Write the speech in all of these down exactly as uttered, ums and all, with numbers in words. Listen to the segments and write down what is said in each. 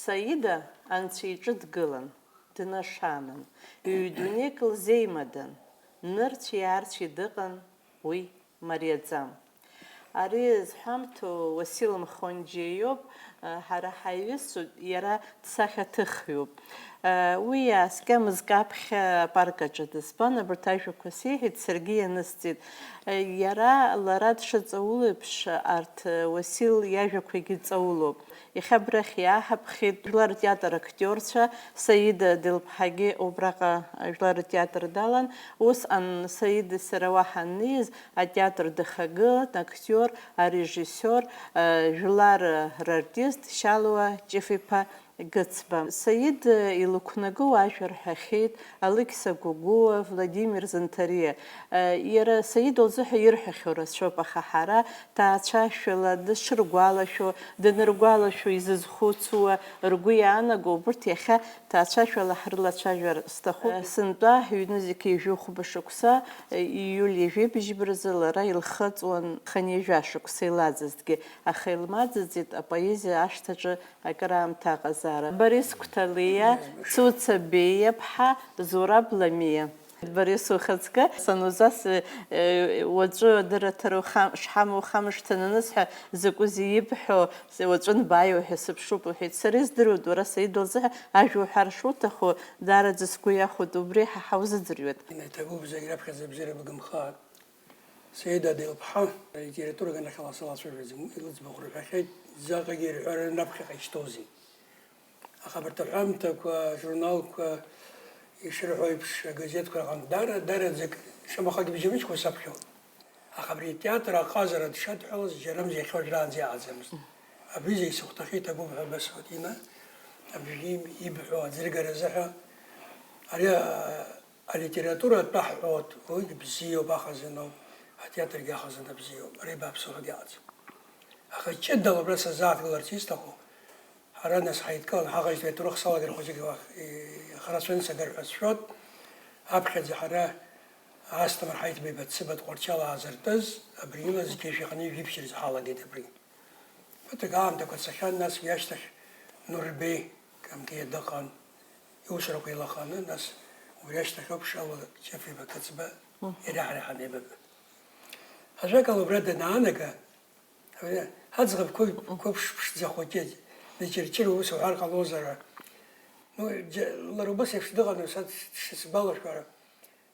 Саида анцәа иҿы дгылан, днашанан, ҩ-дунеик лзеимадан, нырцәи-аарцәи дыҟан, уи мариаӡам. Ари зҳәамҭоу Уасил Мхонџьиа иоуп, ҳара ҳаиҩызцәоуп, иара дсахьаҭыхҩуп. Уи иааскьа мызкы аԥхьа апарк аҿы дызбан, абарҭ ажәақәа сеиҳәеит, саргьы ианысҵеит. Иара лара дшыҵауло еиԥш, арҭ Уасил иажәақәагьы ҵаулоуп. Иахьа абрахь иааҳаԥхьеит жәлар ртеатр актиорцәа, Саида Делԥҳагьы убраҟа жәлар ртеатр далан. Усҟан Саиди сара уа ҳаннеиз, атеатр дахагылан актиор, арежиссиор, жәлар рартист Шьалуа Ҷыф-иԥа Гыцба. Саид илықәнагоу ажәа рҳәахьеит Алықьса Гогәуа, Владимир Занҭариа. Иара Саид лзыҳәа ирҳәахьоу рацәоуп, аха ҳара ҭаацәашәала дышрыгәалашәо, даныргәалашәо изызхәыцуа ргәы иаанаго, убырҭ иахьа ҭаацәашәала ҳрылацәажәар сҭахуп. Сынтәа ҩнызқьи жәохәба шықәса, ииуль ҩажәеибжьыбаразы лара илхыҵуан хынҩажәа шықәса илаӡызҭгьы, аха илмаӡаӡеит апоезиа ашҭаҿы акыраамҭа аҟазаара. Борис Қәҭалиа, Цуца Беиа ԥҳа, Зураб Ламиа. Борис, ухаҵкы, санузас, э, уаҵәы адырраҭара уха-, шҳамоу ухамышҭын анысҳәа, закәызеи ибҳәо, уаҵәы нбааиуа ҳәа сыԥшуп, лҳәеит. Сара издыруеит, уара Саид лзыҳәа ажәа уҳәар шуҭаху, даараӡа сгәы иахәоит, убри ҳа ҳаузыӡырҩуеит. Иҭабуп зегь раԥхьаӡа абзиара быгымхааит. Саида Аделԥҳа алитература аганахьала салацәажәаӡом, уи лыӡбахә рҳәахьеит, заҟагьы ирҳәарын раԥхьаҟа ишьҭоузеи. Аха абарҭ аҳәамҭақәа, ажурналқәа, ишырҳәо еиԥш, агазеҭқәа рҟынтә дара, дараӡак шамахагьы бжьамыжькәа саԥхьон. Аха абри атеатр аҟазара дшадҳәалаз џьарымзар иахьа уажәраанӡа иҟаӡамызт. Абри зегь сыхәҭахьы иҭабуп ҳәа басҳәоит, Инна, абжьы ибҳәо аӡыргара азыҳәа. Ари, а, алитература атәы ҳҳәоит, уигь бзиоуп, ахазыноуп, атеатргьы ахазына бзиоуп, ари бааԥсыхәагьы ыҟаӡам. Аха ҷыдала убра сазааҭгыларц исҭаху, ҳара нас ҳаидкылан, ҳаҟаижьҭеи аҭоурых салагар хәыҷык ла-, е, храцәаны сагар ҳәа сшәоит. Аԥхьаӡа ҳара Асҭамыр Ҳаиҭба-иԥа Цыба Тҟәарчал аазыртыз, абри ила зқьи жәаха-ҩажәи жәиԥшь рзы ҳалагеит абри. Ԥыҭрак аамҭақәа цахьан, нас уи ашьҭахь Нурбеи Камҭиа дыҟан, иусурақәа еилаханы, нас убри ашьҭахь ауп Шьалуа Ҷыф-иԥа Қыцба иара ҳара ҳанеибага. Ажәакала, убра данаанага, аӡӷаб қәы-, қәыԥш ԥшӡа хәыҷы, дыҷырҷыруа ус уҳәар ҟалозар ҳәа. Ну, џьа-, лара убас еиԥш дыҟан, са дшысгәалашәара.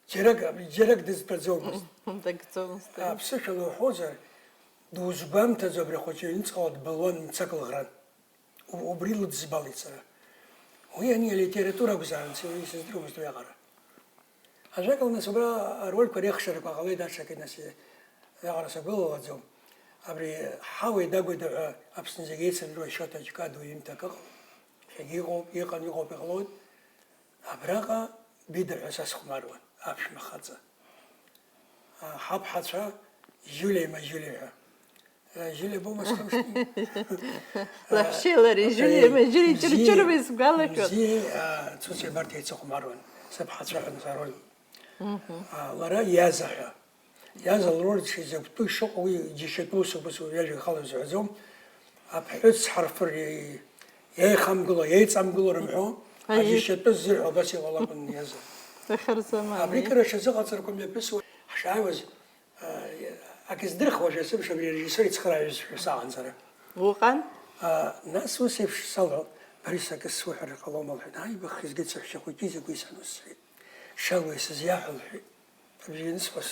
Џьарак, џьарак дызтәаӡомызт. Дагӡомызт, ари. Аԥсышәала уҳәозар, дузгәамҭаӡо абри ахәыҷы иҩныҵҟала дбылуан мцак лыӷран. У-, убри лыдызбалеит сара. Уи ани алитература акәзаарын, сара исыздыруамызт уиаҟара. Ажәакала, нас, убра арольқәа реихшарақәа ҟалеит, даҽакы, нас, уиаҟара сагәылалаӡом. Абри Ҳауеи Дагәеи ҳәа Аԥсны зегь еицырдыруа Шьоҭа Џьқадуа иҩымҭак ыҟоуп. Иахьагьы иҟоуп, иҟан, иҟоуп, иҟалоит. Абраҟа Бида ҳәа са схәмаруан, аԥшәма хаҵа. А, ҳаԥҳацәа Жьулиеи Мажьулиеи ҳәа. Э, Жьулиа боума схымшҭи? Лаҳәшьеи лареи, э, Жьулиеи Мажьулиеи Мзиеи, ҷырҷыруа исгәалашәон. Мзиеи, а, Цуцеи абарҭ еицыхәмаруан, сыԥҳацәа ҳәа нхароуан. Мгм. А, лара Иаза ҳәа. Иаза лроль шизакәтәу ишыҟоу уи џьашьатәу усуп, ус ҩажәа ихала изҳәаӡом. Аԥҳәыс ҳарфыр иеи-, иеихамгыло, иеиҵамгыло рымҳәо, аиеи, аџьашьатәы ззырҳәо абас иҟалакәын Иаза. Ахырзаман, абри аиеи. Кыра шазыҟаҵарақәа мҩаԥысуа ҳшааиуаз, а, акы здырхуашәа сымш абри арежиссор ицхырааҩызшәа саҟан сара. Уҟан? А, нас ус еиԥш салҳәон, Борис, акы суҳәар ҟалома, лҳәеит, ааи, быххь згеит саҳәшьа хәыҷы изакәи сан ус сҳәеит. Шьалуа исызиаҳәа, лҳәеит. Абжьы анысҳәоз,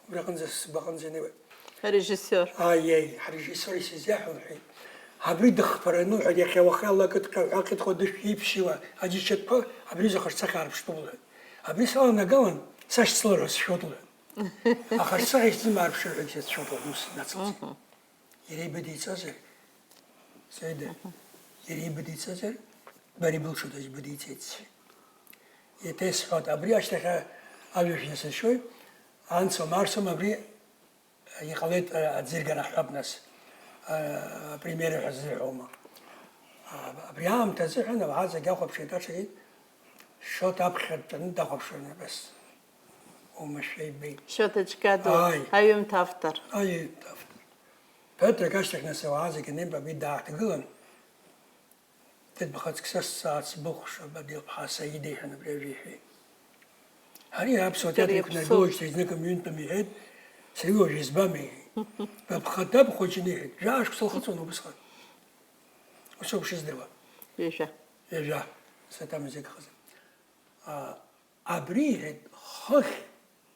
убраҟынӡа сгәаҟынӡа инеиуеит. Арежиссиор. Аиеи, ҳарежиссиор исызиаҳәа, лҳәеит. Абри дыхԥараны, лҳәеит, иахьа уахеи ала акыдҟьа ҳәа акыдҟьо дышәиԥшьиуа, аџьашьатәқәа абри аҩыза ахаҿсахьа аарԥштәуп, лҳәеит. Абри саланагалан, сашьцылар ҳәа сшәоит, лҳәеит. Ахаҿсахьа исзымаарԥшыр ҳәагьы сацәшәоит, лҳәеит, ус нацылҵеит. Мгм. Иара ибыдиҵозар? Саида, иара ибыдиҵозар? Бара ибылшоит, аӡә ибыдиҵеит, сҳәеит. Еиҭа исҳәоит, абри ашьҭахь ажәа шәнасыршьоит, анцәа марсом, абри иҟалеит, а, аӡыргара ҳҳәап нас, а, апремиера ҳәа ззырҳәома. Абри аамҭа азыҳәан ауаа зегьы ахәаԥшит, аҽагьы Шоҭа аԥхьа дтәаны дахәаԥшуан абас. Оумашәа ибеит. Шоҭа Ҷкадуа, Ааи. Аҩымҭа автор. Аҩымҭа автор. Ԥыҭрак ашьҭахь нас ауаа зегьы анеибабеит дааҭгылан, дад бхаҵк са сцаац сбыхәша, Бадиа-ԥҳа Саида иҳәан абри ажәа иҳәеит. Ари аԥсуа театр иқәнаргылоижьҭеи зныкым ҩынтәым иҳәеит, сара уажә избам иҳәеит. Ба бхаҭа бхәыҷны иҳәеит, жәаа шықәса лхыҵуан убысҟан. Ус ауп шыздыруа. Ҩажәа. Ҩажәа, саҭамыз иагхазар. Абри, иҳәеит, хыхь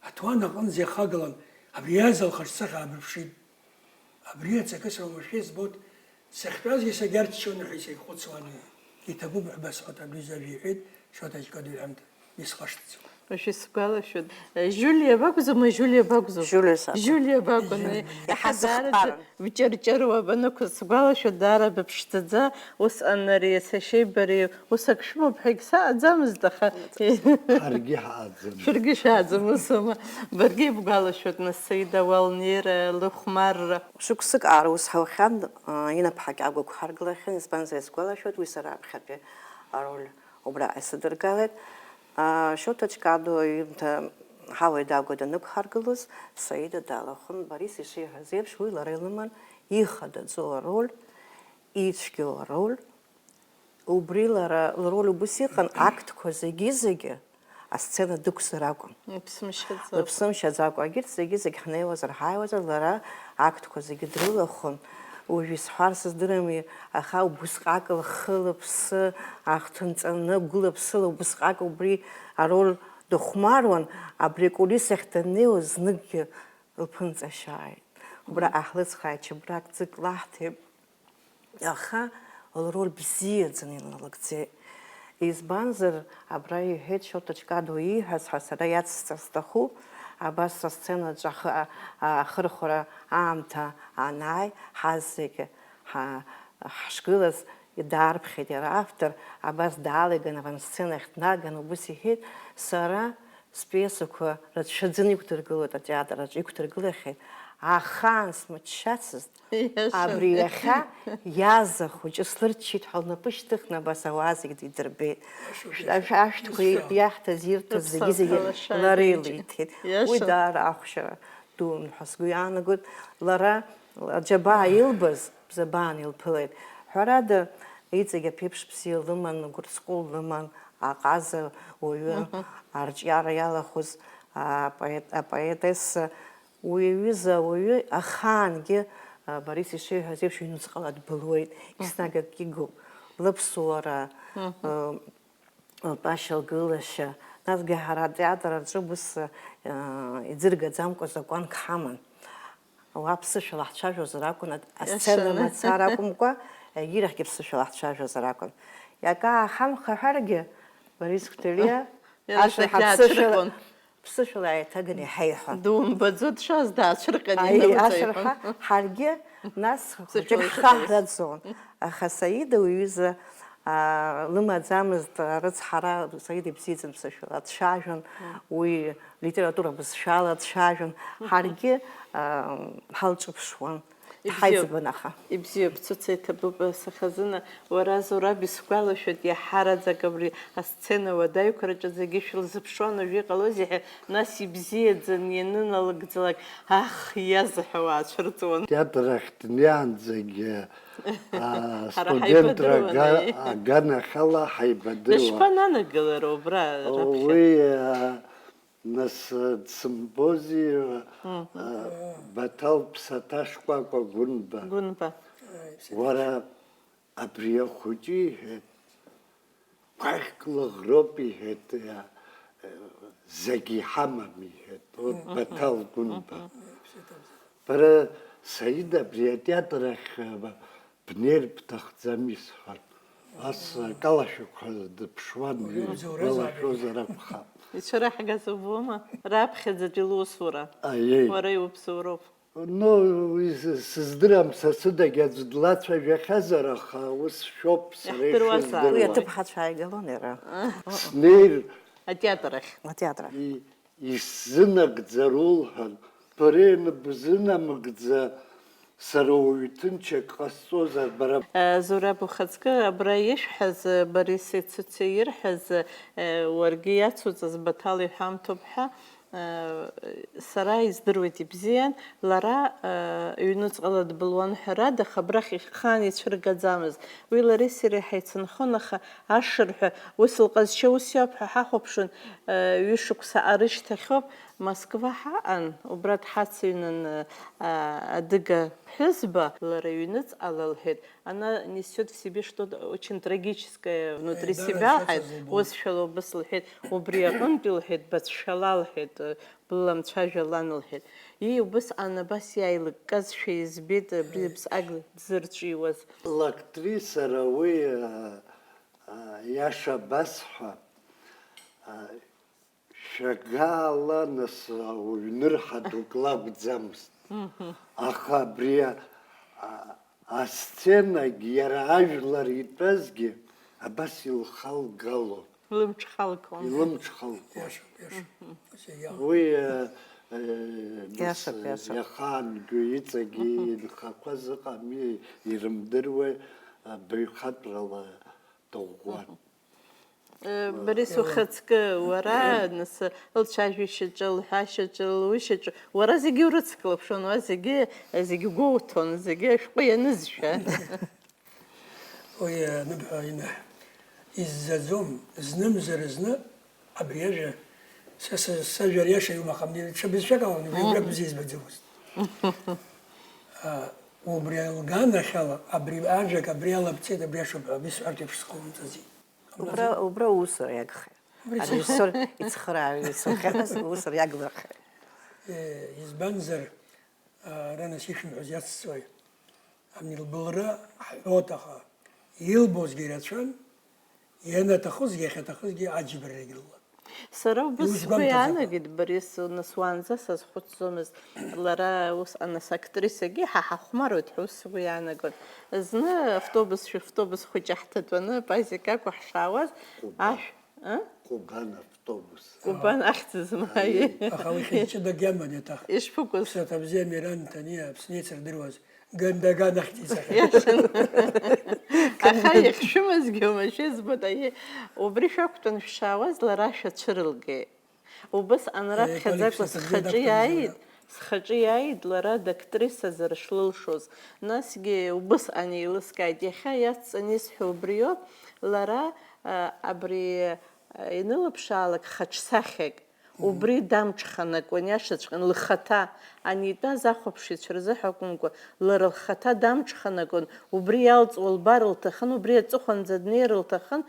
аҭуан аҟынӡа ихагылан, абри иазалхырц сахьаабырԥшит. Абри аҵакы сара уамашәа избоит, сахьтәазгьы сагьарччон ҳәа исеихәыцуан. Иҭабуп ҳәа басҳәоит, абри зажәа иҳәеит, Шоҭа Ҷкадуа иҳәамҭа, исхашҭӡом. Уажәы исгәалашәоит, Жулиа бакәӡама, Жулиа бакәӡам? Жулиа сакәын. Жулиа бакәын, Жулиа. Иаҳа даараӡа сыхәҭаран. Бҷырҷыруа банықәыз сгәалашәоит, даара быԥшӡаӡа, усҟан ари сашьеи бареи ус ак шәымоуп ҳәа егьсаҳәаӡамызт, аха. Ҳаргьы ҳааӡам. Шәаргьы шәааӡам, усоума? Баргьы ибгәалашәоит, нас, Саида уалнеира, лыхәмарра. Шықәсык аара ус ҳаухьан, инапҳак агәақәҳаргылахьан, избанзар, исгәалашәоит, уи сара аԥхьатәи ароль убраҟа исыдыргалеит. Шоҭа Ҷкадуа иҩымҭа Ҳауеи Дагәа данықәҳаргылоз, Саида далахәын, Борис ишиҳәаз еиԥш, уи лара илыман ихадаӡоу ароль, ицәгьоу ароль. Убри лара лроль убыс иҟан, актқәа зегьы-зегьы асцена дықәзар акәын. Лыԥсымшьаӡакәа. Лыԥсымшьаӡакәа. Егьырҭ зегьы-зегь ҳнеиуазар, ҳааиуазар, лара актқәа зегьы дрылахәын. Уажә исҳәар сыздырами, аха убысҟак лхы-лыԥсы ахҭынҵаны, гәыла-ԥсыла убысҟак убри ароль дыхәмаруан, абри акулисахь даннеиуаз зныкгьы лԥынҵа шьааит. Убра аҳлыцхаа чабрак ӡык лаҳҭеит. Аха лроль бзиаӡаны иналыгӡеит. Избанзар, абра иҳәеит Шоҭа Ҷкадуа ииҳәаз ҳәа сара иацсҵар сҭахуп, абас асценаҿ ахы-, а-, ахырхәара аамҭа анааи, ҳазегьы ҳа-, ҳашгылаз даарԥхьеит иара автор, абас даалиган, авансценахь днаган, убыс иҳәеит, сара спиесақәа рацәаӡаны иқәдыргылоит атеатр аҿы, иқәдыргылахьеит, ахаан смыччацызт, Иашан. Абри иахьа Иаза хәыҷы слырччеит ҳәа лнапы шьҭыхны абас ауаа зегь дидырбеит. Ашәҭқәа иаҳҭаз, ирҭаз зегьы-зегьы лара илиҭеит. Уи даара ахәшьара дуун ҳәа сгәы иаанагоит. Лара аџьабаа илбаз бзабаан илԥылеит. Ҳәарада, иҵегь аԥеиԥш бзиа лыман, гәырҵҟәыл лыман, аҟаза уаҩы, арҿиара иалахәыз апоет-, апоетесса. Уи аҩыза ауаҩы ахаангьы, а, Борис ишиҳәаз еиԥш, ҩнуҵҟала дбылуеит, еснагь акгьы гуп. Лыԥсуара, а, лтәашьа, лгылашьа, насгьы ҳара атеатр аҿы ус, а, иӡыргаӡамкәа закәанк ҳаман. Уа ԥсышәала ҳцәажәозар акәын, ат-, асцена мацара акәымкәа, егьирахьгьы ԥсышәала ҳцәажәозар акәын. Иакы ааҳамхаҳәаргьы, Борис Қәҭелиа, иара ашырҳәа ԥсышәала, ԥсышәала ааиҭаганы иҳаиҳәон. Думбаӡо дшааз даацәырҟьаны Аиеи, иналыҵаиҳәон. Ашырҳәа, ҳаргьы нас хәыҷык ԥсышәала ҳхаҳраӡон. Аха Саида уи ҩыза, аа, лымаӡамызт, рыцҳара, Саида ибзиаӡан ԥсышәала дцәажәон, уи литература бызшәала дцәажәон. Ҳаргьы, аа, ҳалҿыԥшуан. Ибзиоуп. Ҳаиҵбын аха. Ибзиоуп, Цуца, иҭабуп, сыхазына, уара, Зураб, исгәалашәоит, иаҳараӡак абри асцена уадаҩқәа рҿы зегьы шәылзыԥшуан, уажәы иҟалозеи ҳәа, нас ибзиаӡан ианыналыгӡалак, ах, иазҳәа уаацәырҵуан. Атеатр ахь днеиаанӡагьы, аа, Ҳара студентра ҳаибадыруан, ага-, аганахьала ҳаибадыруан. Дышԥананагылара убра раԥхьа? Уи, аа, Нас, э, дсымбози, э, э, Баҭал Ԥсаҭа Шкәакәа Гәынба. Гәынба. Уара абри ахәыҷы, иҳәеит, гәаӷьк лыӷроуп, иҳәеит, э, э, зегь иҳамам, иҳәеит, вот Баҭал Гәынба. Бара, Саида, абри атеатр ахь, э, Бнеир бҭахӡами сҳәар, ас акалашәақәа дыԥшуан, Уи убзоуроузаап. Игәалашәозар акәхап. Ицәыраҳгаз убома? Раԥхьаӡатәи лусура. Аиеи. Уара иубзоуроуп. Ну, уи с-, сыздырам, са сыдагь аӡә длацәажәахьазар, аха ус шәоуп сара Иаҳдыруазаап. Уи ишыздыруа. Аҭыԥҳацәа ааигалон иара. Снеир Атеатр ахь. Атеатр ахь. И-, исзынагӡар улҳәан, бара ианбзынамыгӡа, Сара уаҩ ҭынч ак ҟасҵозар, бара? Зураб, ухаҵкы абра ишәҳәаз, Борис Цуци ирҳәаз, уаргьы иацуҵаз Баҭал иҳәамҭоуп ҳәа, сара издыруеит ибзиан, лара ҩнуҵҟала дбылуан ҳәарада, аха абрахь ихаан ицәыргаӡамызт. Уи лареи сареи ҳаицынхон, аха ашырҳәа, ус лҟазшьа ус иоуп ҳәа ҳахәаԥшын, ҩышықәса арышьҭахьоуп, Москва ҳаҟан, убра дҳацыҩнан, а, адыга ԥҳәызба, лара ҩныҵҟала лҳәеит, она несёт в себе что-то очень трагическое внутри себя, ҳәа, усшәала убыс лҳәеит, убри аҟынтәи лҳәеит, бацәшәала лҳәеит, быламцәажәалан лҳәеит. Ии, убысҟан абас иааилыкказшәа избеит, абри ԥсак дзырҵәиуаз. Лактриса уи, а, а, иаша басҳәа, а, Шәагаала, нас, уҩнырҳа дук лакәӡамызт. Аха абри а, а, асценагь иара ажәлар итәазгьы абас илхалгалон. Илымҽхалкуан. Илымҽхалкуан. Иашоуп, иашоуп. Ус иаҳәа. Уи, э, э, нас, иашоуп, иашоуп. Иахаангьы иҵегьы инхақәаз ыҟами, ирымдыруеи, абаҩхатәрала дыӷәӷәан. Э, Борис, ухаҵкы, уара, нас, лцәажәашьаҿы, лҳәашьаҿы, лушьаҿы, уара зегьы урыцклаԥшуан, уа зегьы, зегьы гәоуҭон, зегьы ашәҟәы ианызшәа. Уи, э, аныбҳәа, ина-, иззаӡом, знымзар зны абри ажәа, са, са, сажәа ариаша иумахам, даҽа бызшәак ала, убри, убри акәзар избаӡомызт. А, убри лганахьала, абри ажәак, абри ала бцеит, абри ашоуп ҳәа, абри сҳәартә еиԥш сҟоумҵаӡеит. Убра, убра усура иагхеит. Убра арежиссер ицхырааҩ ицәынхарас усура иагнахеит. Э, избанзар, а, ара нас ишәымҳәоз иацҵои? Абни лбылра ҳҳәоит, аха илбозгьы рацәан, ианаҭахызгьы, иахьаҭахызгьы аџьабарагьы луан. Сара убыс сгәы иаанагеит, Борис, нас уаанӡа сазхәыцӡомызт. Лара ус, нас актрисагьы ҳа ҳахәмаруеит ҳәа ус сгәы иаанагон. Зны автобус, шәавтобус хәыҷы ҳҭатәаны, Пазик акәу ҳшаауаз, Кубан. Ашә, а? Кубан автобус. Кубан ахьӡ змаи? Аха уи хьыӡ ҷыдак иаман иаҭах. Ишԥыкәыз? Ԥсаҭа бзиа Миран Ҭаниа Аԥсны еицырдыруаз Гандаган ахьӡ исахьан. Иашан. Аха иахьшәымазгьы уамашәа избоит, аиеи, убри шәақәтәан шәшаауаз, лара шәацәырылгеит. Убысҟан раԥхьаӡакәа схаҿы иааит, схаҿы иааит лара дактрисазар шлылшоз. Насгьы убысҟан еилыскааит, иахьа иацҵаны исҳәо убриоуп, лара, а, абри, а, инылыԥшаалак хаҿсахьак, убри дамҽханакуан, иашаҵәҟьан, лхаҭа анитәаз ахәаԥшыҩцәа рзыҳәа акәымкәа, лара лхаҭа дамҽханакуан, убри иалҵуа лбар лҭахын, убри аҵыхәанӡа днеир лҭахын,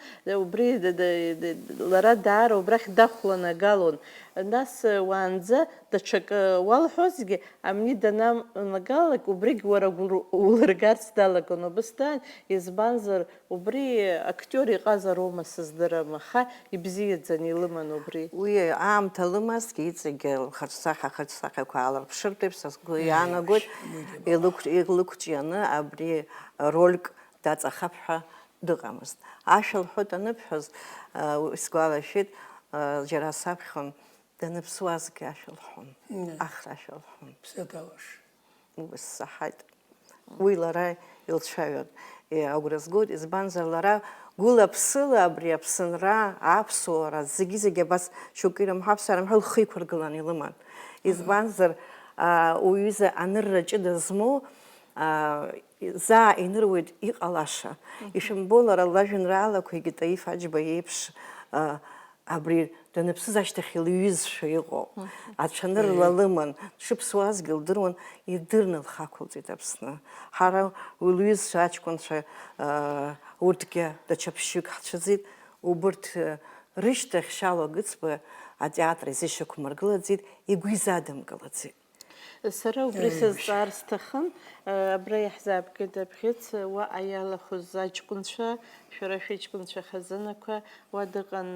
убри д-, д-, д-, лара даара убрахь дахәланагалон. Нас, уаанӡа даҽакы уалҳәозгьы, амни данамнагалак, убригь уара агәра улыргарц далагон убысҭан, избанзар, убри актиор иҟазароума сыздырам, аха ибзиаӡаны илыман убри. Уи аамҭа лымазҭгьы, иҵегьы лхаҿсахьа, ахаҿсахьақәа аалырԥшыртә еиԥш, са сгәы иаанагоит, илықә-, илықәҿианы абри рольк даҵахап ҳәа дыҟамызт. Ашәа лҳәоит аныбҳәоз, а, сгәалашәеит, а, џьара саԥхьон, даныԥсуазгьы ашәа лҳәон, ахра ашәа лҳәон. Ԥсаҭа лаша. Убас саҳаит. Уи лара илцәаҩон. Е, агәра згоит, избанзар, лара гәыла-ԥсыла абри Аԥсынра, аԥсуара, зегьы-зегьы абас шьоукы ирымҳәо, аԥсуаа рымҳәо лхы иқәыргыланы илыман. Избанзар, а, уҩыза анырра ҷыда змоу, а, заа иныруеит иҟалаша. Ишәымбо, лара лажәеинраалақәа, егьи Таиф Аџьба иеиԥш, а, абри даныԥсыз ашьҭахь илҩызшәа иҟоуп. Аҽанырла лыман, дшыԥсуазгьы лдыруан, идырны лхы ақәылҵеит Аԥсны. Ҳара уи лҩызцәа аҷкәынцәа, аа, урҭгьы даҽа ԥшьҩык ҳцәыӡит, убырҭ, э, рышьҭахь Шьалуа Гыцба атеатр изышьақәмыргылаӡеит, игәы изадымкылаӡеит. Сара убри сазҵаар сҭахын, абра иаҳзаапкит абӷьыц, уаҟа иалахәыз аҷкәынцәа, шәара шәыҷкәынцәа хазынақәа, уа дыҟан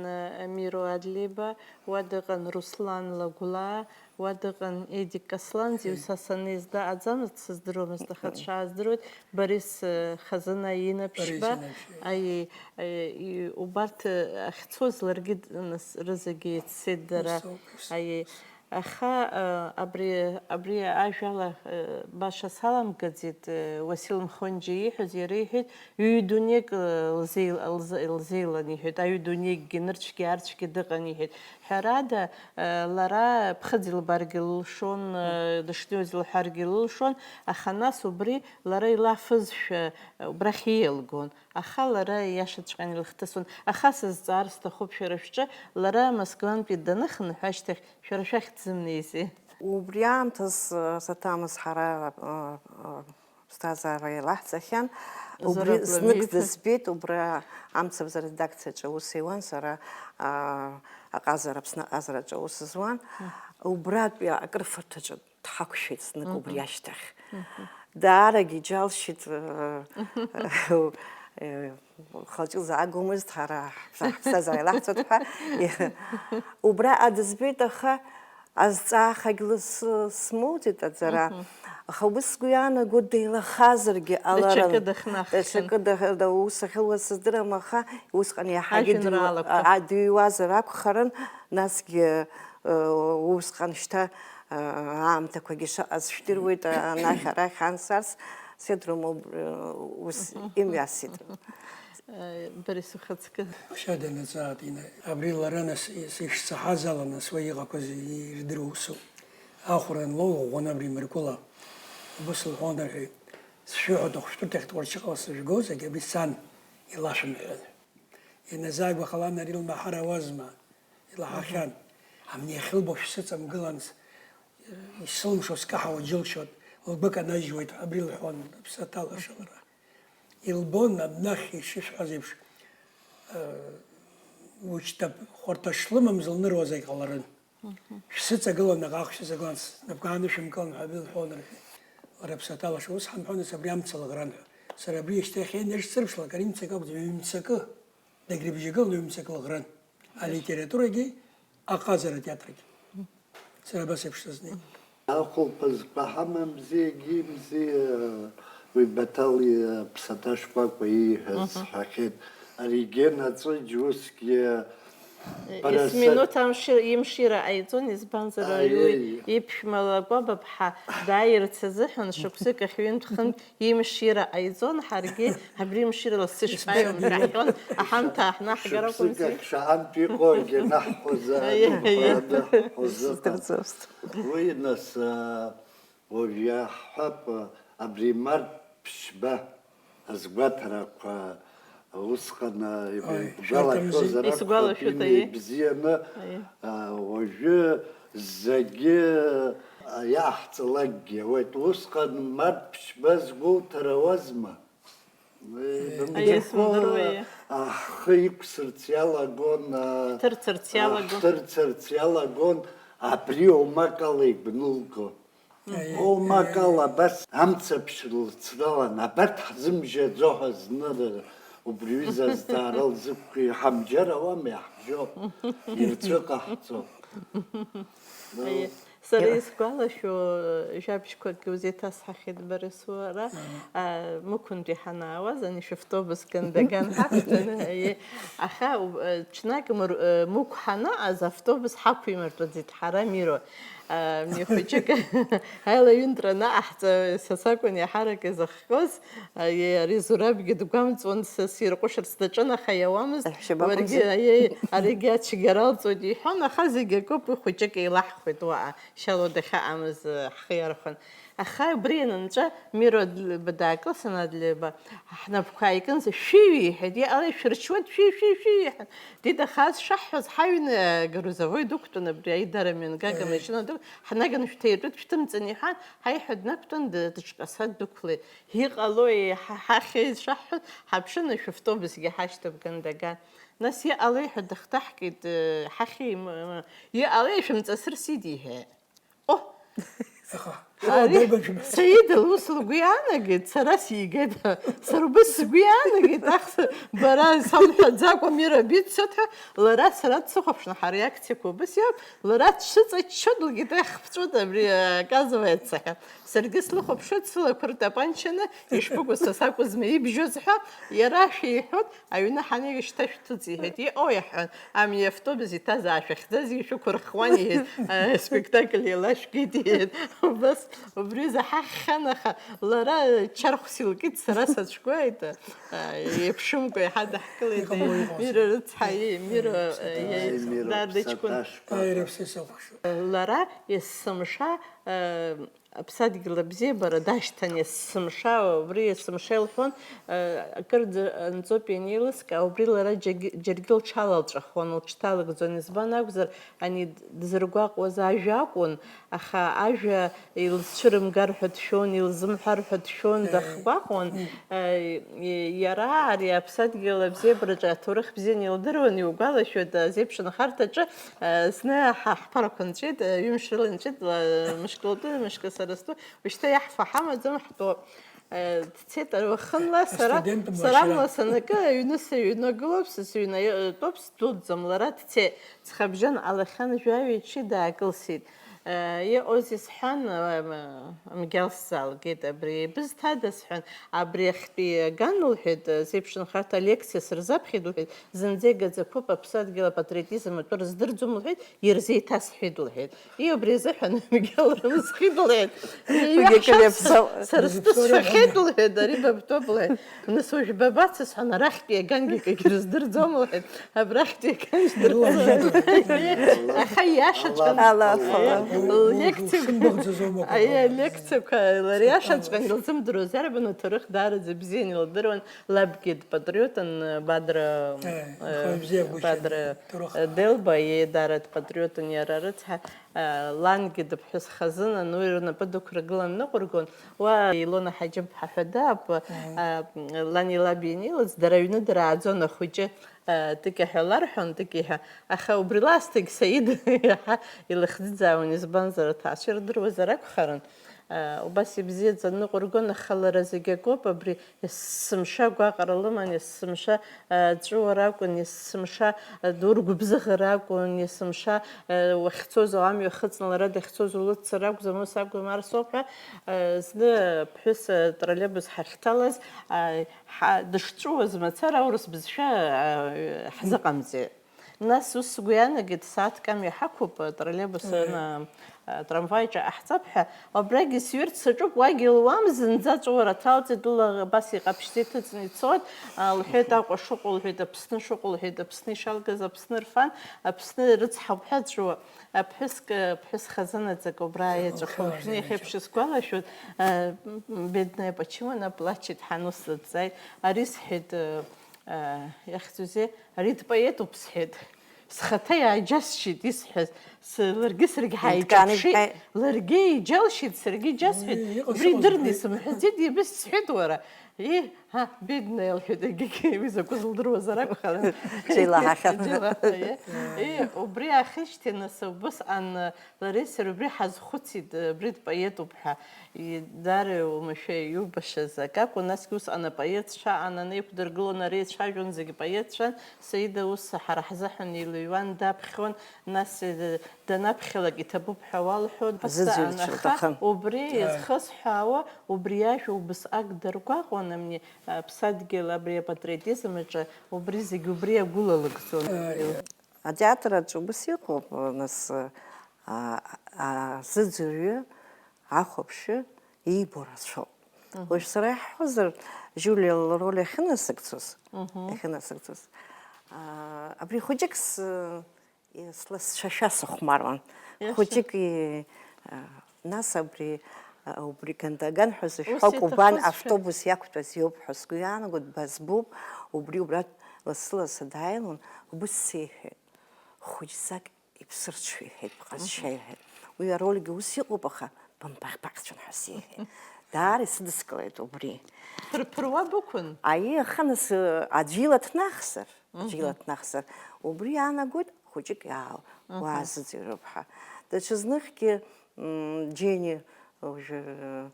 Миро Адлеиба, уа дыҟан Руслан Лагәлаа, уа дыҟан Едик Касланӡиу, са саннеизда аӡамызт, сыздыруамызт, аха дшааздыруеит, Борис, э, Хазына инаԥшьба, Борис инаԥшьба. Аиеи, аиеи, и-, убарҭ, э, ахьцоз ларгьы д-, нас, рызегьы еиццеит дара, Ус ауп, ус. Аиеи. Аха, э, абри, абри ажәала, э, баша саламгаӡеит, э, Уасил Мхонџьиа ииҳәаз, иара иҳәеит, ҩ-дунеик, э, лзеил-, лз-, лзеилан иҳәеит, аҩ-дунеикгьы нырцәгьы аарцәгьы дыҟан иҳәеит. Ҳәарада, э, лара ԥхыӡ илбаргьы лылшон, э, дышнеиуаз илҳәаргьы лылшон, аха нас убри лара илафызшәа, э, убрахь ииалгон. Аха лара ииашаҵәҟьаны илыхҭысуан. Аха сызҵаар сҭахуп шәара шәҿы, лара Москвантәи даныхынҳәы ашьҭахь шәара шәахь дзымнеизеи? Убри аамҭаз, э, саҭамыз ҳара, э, э, ԥсҭазаара еилаҳҵахьан. Убри Зураб знык Ламиа. Дызбеит, убра амцабз аредакциаҿы аус иуан, сара, а, аҟазара, Аԥсны аҟазараҿы аус зуан. Мгм. Убратәи акрыфарҭаҿы дҳақәшәеит знык убри Мгм. ашьҭахь. Мгм. Даарагь иџьалшьеит, э, э, лхы-лҿы лзаагомызт, ҳара ҳԥсҭазаара еилаҳҵоит ҳәа. Убраҟа дызбеит, аха азҵаахагь лас-, смоуӡеит аҵара. Мгм. Аха ус сгәы иаанаго деилахазаргьы ҟаларын. Даҽакы дахнаххьан. Даҽакы дах-, да-, ус ахьылуаз сыздырам, аха усҟан иаҳагьы дыҩуа-, Ажәеинраалақәа. А, дыҩуазар акәхарын, насгьы, э, усҟан шьҭа, э, аамҭақәагьы шыҟаз жәдыруеит, анахь-арахь ансарс сидру-, э, ус Мгм. имҩасит. Э, Борис, ухаҵкы. Ҳәашьа данаҵаат, ина-, абри лара нас ишцаҳаз ала, нас уи иҟақәаз ирдыруа усуп. Ахәра анлоу ӷәӷәаны абри Мыркәыла. Убыс лҳәон рҳәеит, сшәыҳәоит, ахәшәтәырҭахь Тҟәарчыҟала сышәгозаргь, абри сан илашәымҳәан. Ианазаагәахалан, ари лмаҳар ауазма, илаҳахьан. Амни ахьылбо шәсыҵамгылан, с-, исылымшо скаҳауа џьылшьоит, лгәы канажьуеит, абри лҳәон, аԥсаҭа лаша лара. Илбон, абнахь ишышәҳәаз еиԥш, э, учҭап хәарҭа шлымамыз лныруазар ҟаларын. Мгм. Шәсыҵагылан, наҟ-ааҟ шәсыҵагылан, снапқәа аанышәымкылан ҳәа абри лҳәон рҳәеит. Лара аԥсаҭа лаша, ус ҳамҳәон, нас абри амца лыӷран ҳәа. Сара абри иашьҭахь ианеижсырԥшла, акыр имцакы акәӡам, ҩ-мцакы, дагьрыбжьагылан, ҩ-мцакы лыӷран. Алитературагьы, аҟазара атеатргьы. Сара абас еиԥш сызнеи. Ахәылԥазқәа ҳамамзи, егьимзи, уи Баҭал иԥсаҭа шкәакәа ииҳәаз Мгм. ҳәахьеит. Ари Гена Ҵәыџь усгьы Бара са- Есминуҭ амшира, имшира ҟаиҵон, избанзар, Аиеи. Уи иԥшәма Лакәаба ԥҳа дааирц азыҳәан шықәсык ахь ҩынтә-хынтә имшира ҟаиҵон, ҳаргьы абри имшира лассы шԥаиуам ҳәа ҳҳәон, аҳамҭа ааҳнаҳгар акәымзи. Шықәсык ахь шаҟантә иҟоугьы наҳхәозаарын, Аиеи, аиеи. Ҳәа наҳхәозыҟан. Сыздырӡомызт. Уи нас, а, Уажә иаҳҳәап, абри март ԥшьба азгәаҭарақәа усҟан, а, Ааи, иб-, шәарҭамзи. Ибгәалашәозар акәхап, Исгәалашәоит, ина аиеи. Ибзианы, Аиеи. А, уажәы зегьы, а, иаҳҵалакгьы ауеит. Усҟан март ԥшьба згәоуҭар ауазма? Аиеи, Бымдырқәа сымдыруеи. Аҳхы иқәсырц иалагон, а, Ҳҭырцырц иалагон. Ҳҭырцырц иалагон, абри омакала игәнылгон. Аиеи. Омакала абас амцаԥшь лыцралан, абарҭ ҳзымжьаӡо ҳәа зны р-, убри ҩыза азҵаара лзықәкы, иҳамџьар ауам, иаҳжьо, ирцәыҟаҳҵо. Аиеи. Сара Иҟа- исгәалашәо, жәабжьқәакгьы узеиҭасҳахьеит, Борис, уара, Мгм. а, Мықәынтәи ҳанаауаз, ани шәавтобус Гандаган ҳақәтәаны, аиеи. Аха, у-, э, ҽнак Мыр-, э, Мықә ҳаныҟаз, автобус ҳақәимыртәаӡеит ҳара Миро. А, мҩахәыҷык аилаҩынтра анаҟаҳҵа, са сакәын иаҳарак изыхҟьоз, аиеи, ари Зурабгьы дгәамҵуан, са сирҟәышырц даҿын, аха иауамызт. Аиҳәшьа бакәымзи. Уаргьы, аиеи, аригьы ацәгьара алҵуеит иҳәон, аха зегь акоуп, уи хәыҷык еилаҳхуеит уаҟа. Шьалуа дахьаҟамыз, э, ҳхы иархәан. Аха убри ианынҵәа, Миро Адлеиба даакылсын, Адлеиба, ҳнапқәа ааикынӡа, шәиҩи, иҳәеит, иҟалеи, шәырчуеит, шәи, шәи, шәи, иҳәан. Дида хаас шаҳҳәоз, ҳаҩны, э, грузовой дықәтәан, абри аидара мҩангага Еи. Амашьына ду, ҳнаганы шәҭаиртәыт, шәҭымҵын, иҳәан, ҳаиҳәа днақәтәан, д-, дыҿкаса дықәлеит. Иҟалои, ҳа-, ҳахьеи шаҳҳәоз, ҳаԥшын, ашәавтобусгьы ҳашьҭоуп, Гандаган. Нас иҟалеи ҳәа дахҭаҳкит, э, ҳахьеи, м-, м-, иҟалеи, шәымҵасырсит, иҳәеит. О! Аха, Ари Саида лус лгәы иаанагеит, сара сигеит, сара убыс сгәы иаанагеит, аха бара самҳәаӡакәа Мира биццот ҳәа, лара сара дсыхәаԥшны, ҳара иакциақәа убыс иоуп, лара дшыҵаччо дылгеит, ех, бҵәыт абри, оказывается, ҳәа. Саргьы слыхәаԥшуеит, сылақәа ртапанчаны, ишԥыкәу, са сакәызма ибжьоз ҳәа, иара шәиҳәоит, аҩны ҳанеи шьҭа шәҭыҵ, иҳәеит, иҟоу иаҳҳәон, ами автобус иҭаз аашәахьӡаз ишәықәырхуан, иҳәеит, аспектакль еилашәкит, иҳәеит, убас, убри заҳахьан, аха лара чархәс илкит, сара сацәгәааит, еиԥшымкәа иҳадаҳкылеит, Иҟамло иҟамзи. Мира рыцҳа, Мира, Мира, Мира, дад иҷкәын. Ԥсаҭашкәа. Аи, рыԥсы сахәшо. Лара есымша, Аԥсадгьыл абзиабара дашьҭан есымша, убри есымша илҳәон, акырӡа анҵоуп ианеилыскаа, убри лара џьаргь-, џьаргьы лҽалалҵәахуан, лҽҭалыгӡон, избан акәзар, ани дызыргәаҟуаз ажәа акәын, аха ажәа илзцәырымгар ҳәа дшәон, илзымҳәар ҳәа дшәон, дахгәаҟуан. Иара ари аԥсадгьыл абзиабараҿы аҭоурых бзианы илдыруан, иугәалашәоит, азеиԥшынхарҭаҿы, зны ҳа ҳԥарақәа нҵәеит, ҩымш рыла инҵәеит, мышкы лтәы, мышкы сара стәы, ушьҭа иаҳфа ҳамаӡам, ҳтәоуп. Дцеит, уахынла сара, астудент сара млашьра. Мла санакы, аҩны сыҩнагылоуп, са сыҩнатәоуп, сдәылҵӡом, лара дцеит. Ҵхыбжьон алахьан, жәаҩа ичы даакылсит. Иҟоузеи сҳәан, мгьал сзаалгеит, абри еибызҭада сҳәан, абри ахьтәи аган лҳәеит, зеиԥшынхарҭа алекциа сырзаԥхьеит лҳәеит, зынӡа игаӡақәоуп, аԥсадгьыл апатриотизм атәы рыздырӡом лҳәеит, ирзеиҭасҳәеит лҳәеит. И, убри азыҳәан мгьал рымсхит лҳәеит. Уигьы акыр иаԥсоу. Сара стәы сшәахьеит лҳәеит, ари бабтәоуп лҳәеит. Нас уажә бабац сҳәан, арахьтәи агангьы акгьы рыздырӡом лҳәеит. Абрахьтәи Аха иашаҵәҟьан, Аллах, Аллах. Лекциа, Шынбахӡазоума аиа, лекциақәа лара иашаҵәҟьан илзымдыруаз арбану, аҭоурых даараӡа бзианы илдыруан, лабгьы дпатриотын, Бадра, Э, э, хәа бзиа гәышьа, Бадра, ҭоурых. Э, Делба, иеидара дпатриотын иара рыцҳа, э, лангьы дыԥҳәыс хазынан, уи рнапы дықәргылан ныҟәыргон, уа Илона Ҳаџьымԥҳа ҳәа даап, Мгм. э, лани лаби инеилыҵ, дара аҩны дырааӡон ахәыҷы, Тыки ҳәа ларҳәон, Тыки ҳәа. Аха убри лаасҭагь Саида иаҳа илыхӡыӡаауан, избанзар, аҭаацәа ирдыруазар акәхарын. Убас ибзиаӡаны ныҟәыргон, аха лара зегь акоуп, абри есымша агәаҟра лыман, есымша аҵәыуара акәын, есымша ургәыбзыӷра акәын, есымша уахьцоз амҩа хыҵны лара дахьцоз улыццар акәӡам, ус акәым, ар соуп ҳәа, зны ԥҳәыс троллейбус ҳахьҭалаз, Ҳа-, дышҵәуаз мацара аурыс бызшәа, а, ҳзыҟамҵеит. Нас ус сгәы иаанагеит, сааҭк амҩа ҳақәуп, а, троллейбус, Мгм. ана, а, трамваиҿы ҟаҳҵап ҳәа, абрагь исҩырц саҿуп, уагь илуам, зынӡа аҵәуара ҭалҵеит, лыла абас иҟаԥшьӡа иҭыҵны ицоит, а, лҳәеит, Аҟәа шыҟоу лҳәеит, Аԥсны шыҟоу лҳәеит, Аԥсны ишалгаз Аԥсны рфан, Аԥсны рыцҳауп ҳәа аҵәуа. Аԥҳәыс к-, ԥҳәыс хазынаӡак убра Аха иаҵәахымшәны, иахьеиԥш исгәалашәоит, а, м, м, бедная, почему она плачет, ҳәа ус лыдҵааит. Ари сҳәеит, э, э, иахьӡузеи, ари дпоетуп сҳәеит. Схаҭа иааџьасшьеит исҳәаз. С-, ларгьы саргьы Инҭкааны ҳааиҿаԥшит, ибҳәеит. Ларгьы иџьалшьеит, саргьы иџьасҳәеит. Иҟаз Убри ыҟаз дырны ибҳәеит. Исымҳәаӡеит, ибысҳәеит уара. Ии, ҳа, бедная, лҳәеит, егьигьы уи закәыз лдыруазар акәхарын. Ҽеилаҳахьан. Џьылаҳәа, ии, убри аахижьҭеи нас убысҟан, э, Лареи сареи убри ҳазхәыцит, абри дпоетуп ҳәа, и-, даара уамашәа иубашаз акакәын, насгьы усҟан апоетцәа аан анеиқәдыргылон, ари ицәажәон, зегьы поетцәан, Саида ус ҳара ҳзыҳәан илыҩуан, даԥхьон, нас, э, данаԥхьалак иҭабуп ҳәа уалҳәон. Азыӡырҩцәа Анаха, рҭахын. Убри Ааи. Зхысҳәаауа, убри иажәа убысҟак даргәаҟуан, амни, аԥсадгьыл абри апатриотизм аҿы, убри зегь убри агәылалыгӡон. Ааи. Атеатр аҿы убас иҟоуп, нас, а, а, зыӡырҩы, ахәаԥшьы иибо рацәоуп. Мгм. Уажә сара иаҳҳәозар, Жулиа лроль иахьынасыгӡоз, Мгм. Иахьынасыгӡоз, а, абри хәыҷык с-, сла-, сшәашәа сыхәмаруан. Иашьа. Хәыҷык и-, а, нас абри, а, убри Гандаган ҳәа Ус зышәҳәо Кубан иаҭахызшәа. Автобус иақәтәаз иоуп ҳәа сгәы иаанагоит, базбуп, убри убра лассы-лассы дааилон, убыс сеиҳәеит. Хәыҷӡак Иԥсырҽхәа иҳәеит, бҟазшьа Мгм. иҳәеит. Уи арольгьы ус иҟоуп, аха бымбаӷь-баӷьцәан ҳәа сеиҳәеит. Даара исыдыскылеит убри. Ԥырԥыруа бықәын? Аиеи, аха нас, э, аӡә ила днахзар, аӡә ила Мгм. днахзар, убри иаанагоит, хәыҷык иаау, Мгм. уаазыӡырҩроуп ҳәа. Даҽазныхгьы, м, Џьени Уажәы, м,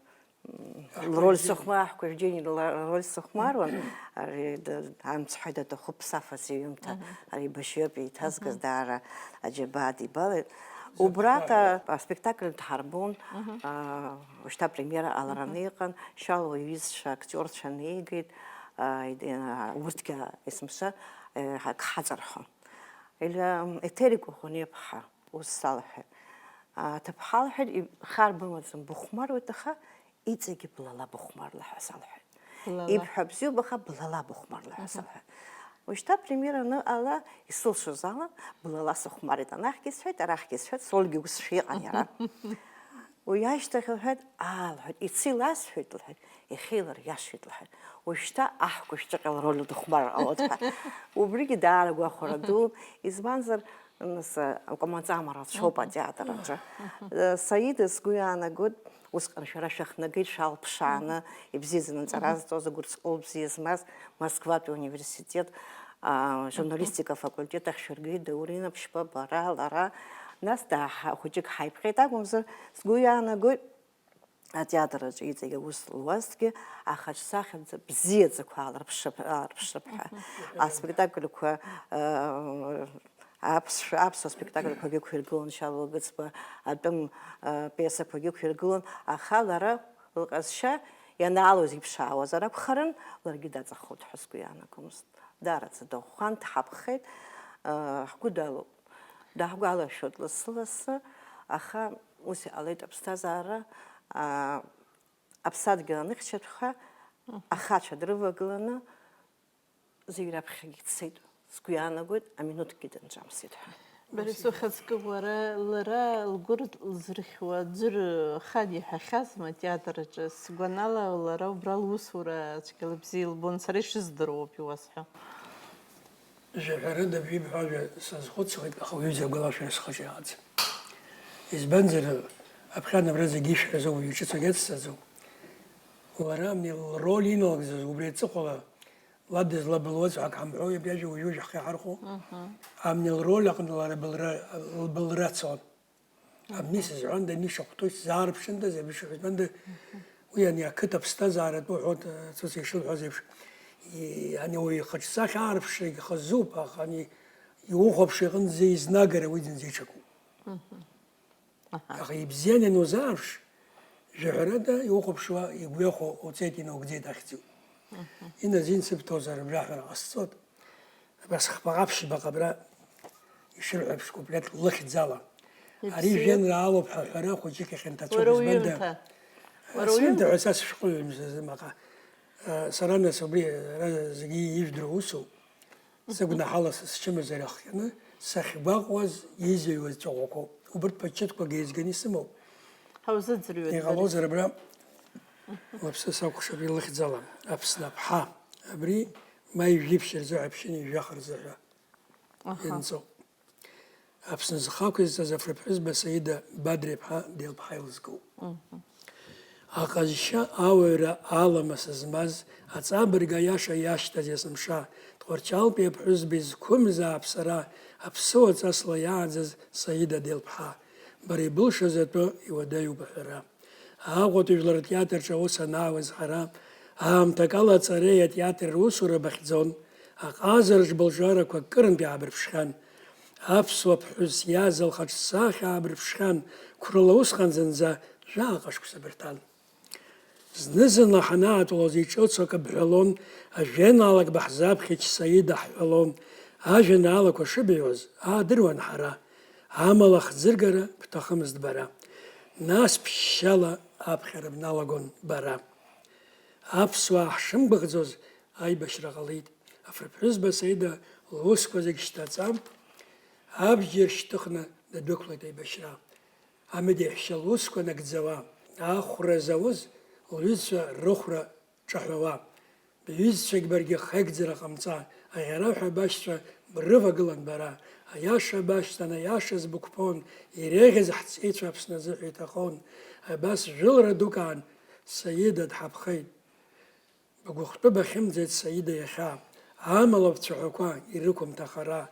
Аҳкәажә лроль Евгений. Сыхәма-, аҳкәажә Евгений ла-, роль сыхәмаруан, ари д-, амцҳәаҩ даҭахуп Сафас иҩымҭа, Мгм. Ари еибашьҩы иоуп еиҭазгаз, Мгм. Даара аџьабаа дибалеит. Зыԥхьа. Убраҟа аспектакль дҳарбон, Мгм. А, ушьҭа апремиера ҟалараны Мгм. Иҟан, Шьалуа иҩызцәа актиорцәа неигеит, а, ид-, а, урҭгьы есымша, э, ҳа-, ак ҳаҵарҳәон. Или, м, Еҭери Кәаӷәаниаԥҳа. Ус салҳәеит. Аҭыԥҳа лҳәеит, иб-, хар бымаӡам, быхәмаруеит, аха иҵегьы блала быхәмарла ҳәа салҳәеит. Блала. Ибҳәо бзиоуп, аха блала быхәмарла ҳәа Мгм. Салҳәеит. Ушьҭа апремиера аныҟала, исылшоз ала, блала сыхәмарит, анахьгьы сҳәеит, арахьгьы сҳәеит, сольгьы ус шиҟан иара. Уи ашьҭахь лҳәеит, аа, лҳәеит, иацы иласҳәеит, лҳәеит, иахьа илыриашеит, лҳәеит. Уажәшьҭа аҳкәажә ҿаҟьа лроль дыхәмарыр ҟалоит ҳәа. Убригьы даара гәахәара ду, избанзар, Нас, э, акәамаҵама рацәоуп Мгм. Атеатр аҿы. Мгм. Э, Саида, сгәы иаанагоит, усҟан шәара шәахнагеит, шәалԥшааны, Мгм. Ибзиаӡаны аҵара Мгм. Зҵоз, агәырҵҟәыл бзиа змаз, Москватәи ауниверситет, а, Мгм. Журналистика афакультет ахь шәыргеит, Даур Инаԥшьба, бара, лара. Нас дааҳа-, хәыҷык ҳаиԥҟьеит акәымзар, сгәы иаанагоит, Атеатр аҿы иҵегь аус луазҭгьы, ахаҿсахьа бзиаӡақәа аалырԥшып-, аалырԥшып ҳәа. Мгм. Аспектакльқәа, э, аԥсшәа, аԥсуа спектакльқәагьы ықәиргылон Шьалуа Гыцба, атәым, э, пиесақәагьы ықәиргылон, аха лара лҟазшьа ианаалоз иԥшаауазар акәхарын, ларгьы даҵахоит ҳәа сгәы иаанагомызт. Даараӡа дыӷәӷәан, дҳаԥхеит, э, ҳгәы далоуп. Даҳгәалашәоит лассы-лассы, аха ус иҟалеит аԥсҭазаара, аа, аԥсадгьыл аныхьчатәха, Мгм. Ахацәа дрывагыланы зегь раԥхьагьы дцеит, сгәы иаанагоит, аминуҭкгьы дынҿамсит ҳәа. Борис, ухаҵкы уара, лара лгәы лзырхьуа аӡәыр хад иҳәахьазма атеатр аҿы? Сгәанала, лара убра лусура цәгьала бзиа илбон, сара ишыздыруа ауп иуасҳәо. Жәаҳәарыда, жәибжь ҳәа ажәа сазхәыцуеит, аха уаҩы изагәалашәара схаҿы иааӡам. Избанзар, аԥхьан абра зегьы ишәҳәаз ауаҩы ҿыц агьацҵаӡом. Лара амни лроль иналгӡаз убри аҵыхәала, ла дызлабылуаз ҳәа акы ҳамҳәои, абри ажәа уажәы-уажәы ҳхы иаҳархәо? Мгм. Амни лроль аҟны лара лбылра, лбылра цон. Абни сызҳәанда, ани шахәҭоу сзаарԥшындаз, абри шыҳәатәанда, уи ани ақыҭа аԥсҭазааратә уҳәоит, ацәыц ишылҳәаз еиԥш, и-, ани уаҩы ихаҿсахьа аарԥшрагьы хазуп, аха ани иухәаԥши аҟынӡа изнагара уи зынӡа иҽакуп. Аха ибзиан ианузаарԥш, жәаҳәарада иухәаԥшуа игәҩахо уцеит, инаугӡеит ахьӡуп. Иназин сыбҭозар, абра аҳәара ҟасҵоит. Абас хԥаҟа-ԥшьбаҟа абра ишырҳәо еиԥш куплет лыхьӡала. Ари Ибзиоуп. Жәеинраалоуп ҳәа аҳәара хәыҷык иахьынҭацәоуп. Уара избанда? Уҩымҭа. Уара Сҩымҭа уҩымҭа? Ҳәа са сышәҟәыҩҩымзаӡам, аха, а, сара нас убри ара зегьы ижәдыруа усуп. Сыгәнаҳала са счымазара ахҟьаны, сахьгәаҟуаз изыҩуаз ҵәаӷәақәоуп. Убырҭ ԥачаҭқәак еизганы исымоуп. Ҳаузыӡырҩуеит, Иҟалозар Борис. Абра, уаԥсы сакәхшап илыхьӡала, Аԥсны аԥҳа. Абри ма ижәиԥшь рзы ҳәа ԥшьыни жәаха рзы ҳәа Аҳа. Ианҵоуп. Аԥсны зхы ақәызҵаз афырԥҳәызба Саида Бадра-иԥҳа Делԥҳа илызкуп. Мгм. Аҟазшьа ауаҩра аламыс змаз, аҵабырг аиаша иашьҭаз есымша, Тҟәарчалтәи аԥҳәызба изқәымзаап сара, аԥсуа ҵасла иааӡаз Саида Делԥҳа. Бара ибылшаз атәы иуадаҩуп аҳәара. Аҟәатәи жәлар ртеатрҿы аус анаауаз ҳара, аамҭак ала аҵареи атеатри русура бахьӡон, аҟазараҿ былҿиарақәа акырынтә иаабырԥшхьан. Аԥсуа ԥҳәыс иааз лхаҿсахьа аабырԥшхьан, қәрала усҟан зынӡа жәаҟа шықәса бырҭан. Зны-зынла ҳанаатәалоз иҿыцу акы бҳәалон, ажәеинраалак баҳзаԥхьеит Саида ҳҳәалон. Ажәеинраалақәа шыбҳәоз аадыруан ҳара, амала хӡыргара бҭахымызт бара. Нас ԥшьшьала аԥхьара бналагон бара. Аԥсуаа ҳшымгәыӷӡоз аибашьра ҟалеит. Афырԥҳәызба Саида лусқәа зегь шьҭаҵа, абџьар шьҭыхны дадәықәлеит аибашьра. Амедеҳәшьа лусқәа нагӡауа, ахәра зауз лҩызцәа рыхәра ҿаҳәауа, бҩызцәагь баргьы хеигӡара ҟамҵа, аӷьараҳәа абашьцәа брывагылан бара, аиаша башьҭан, аиаша збықәԥон, иреиӷьыз ҳҵеицәа Аԥсны азыҳәа иҭахон. Абас жәылара дук аан Саида дҳаԥхеит. Бгәыхәтәы бахьымӡеит Саида иахьа, амала бцәаҳәақәа ирықәымҭәахара.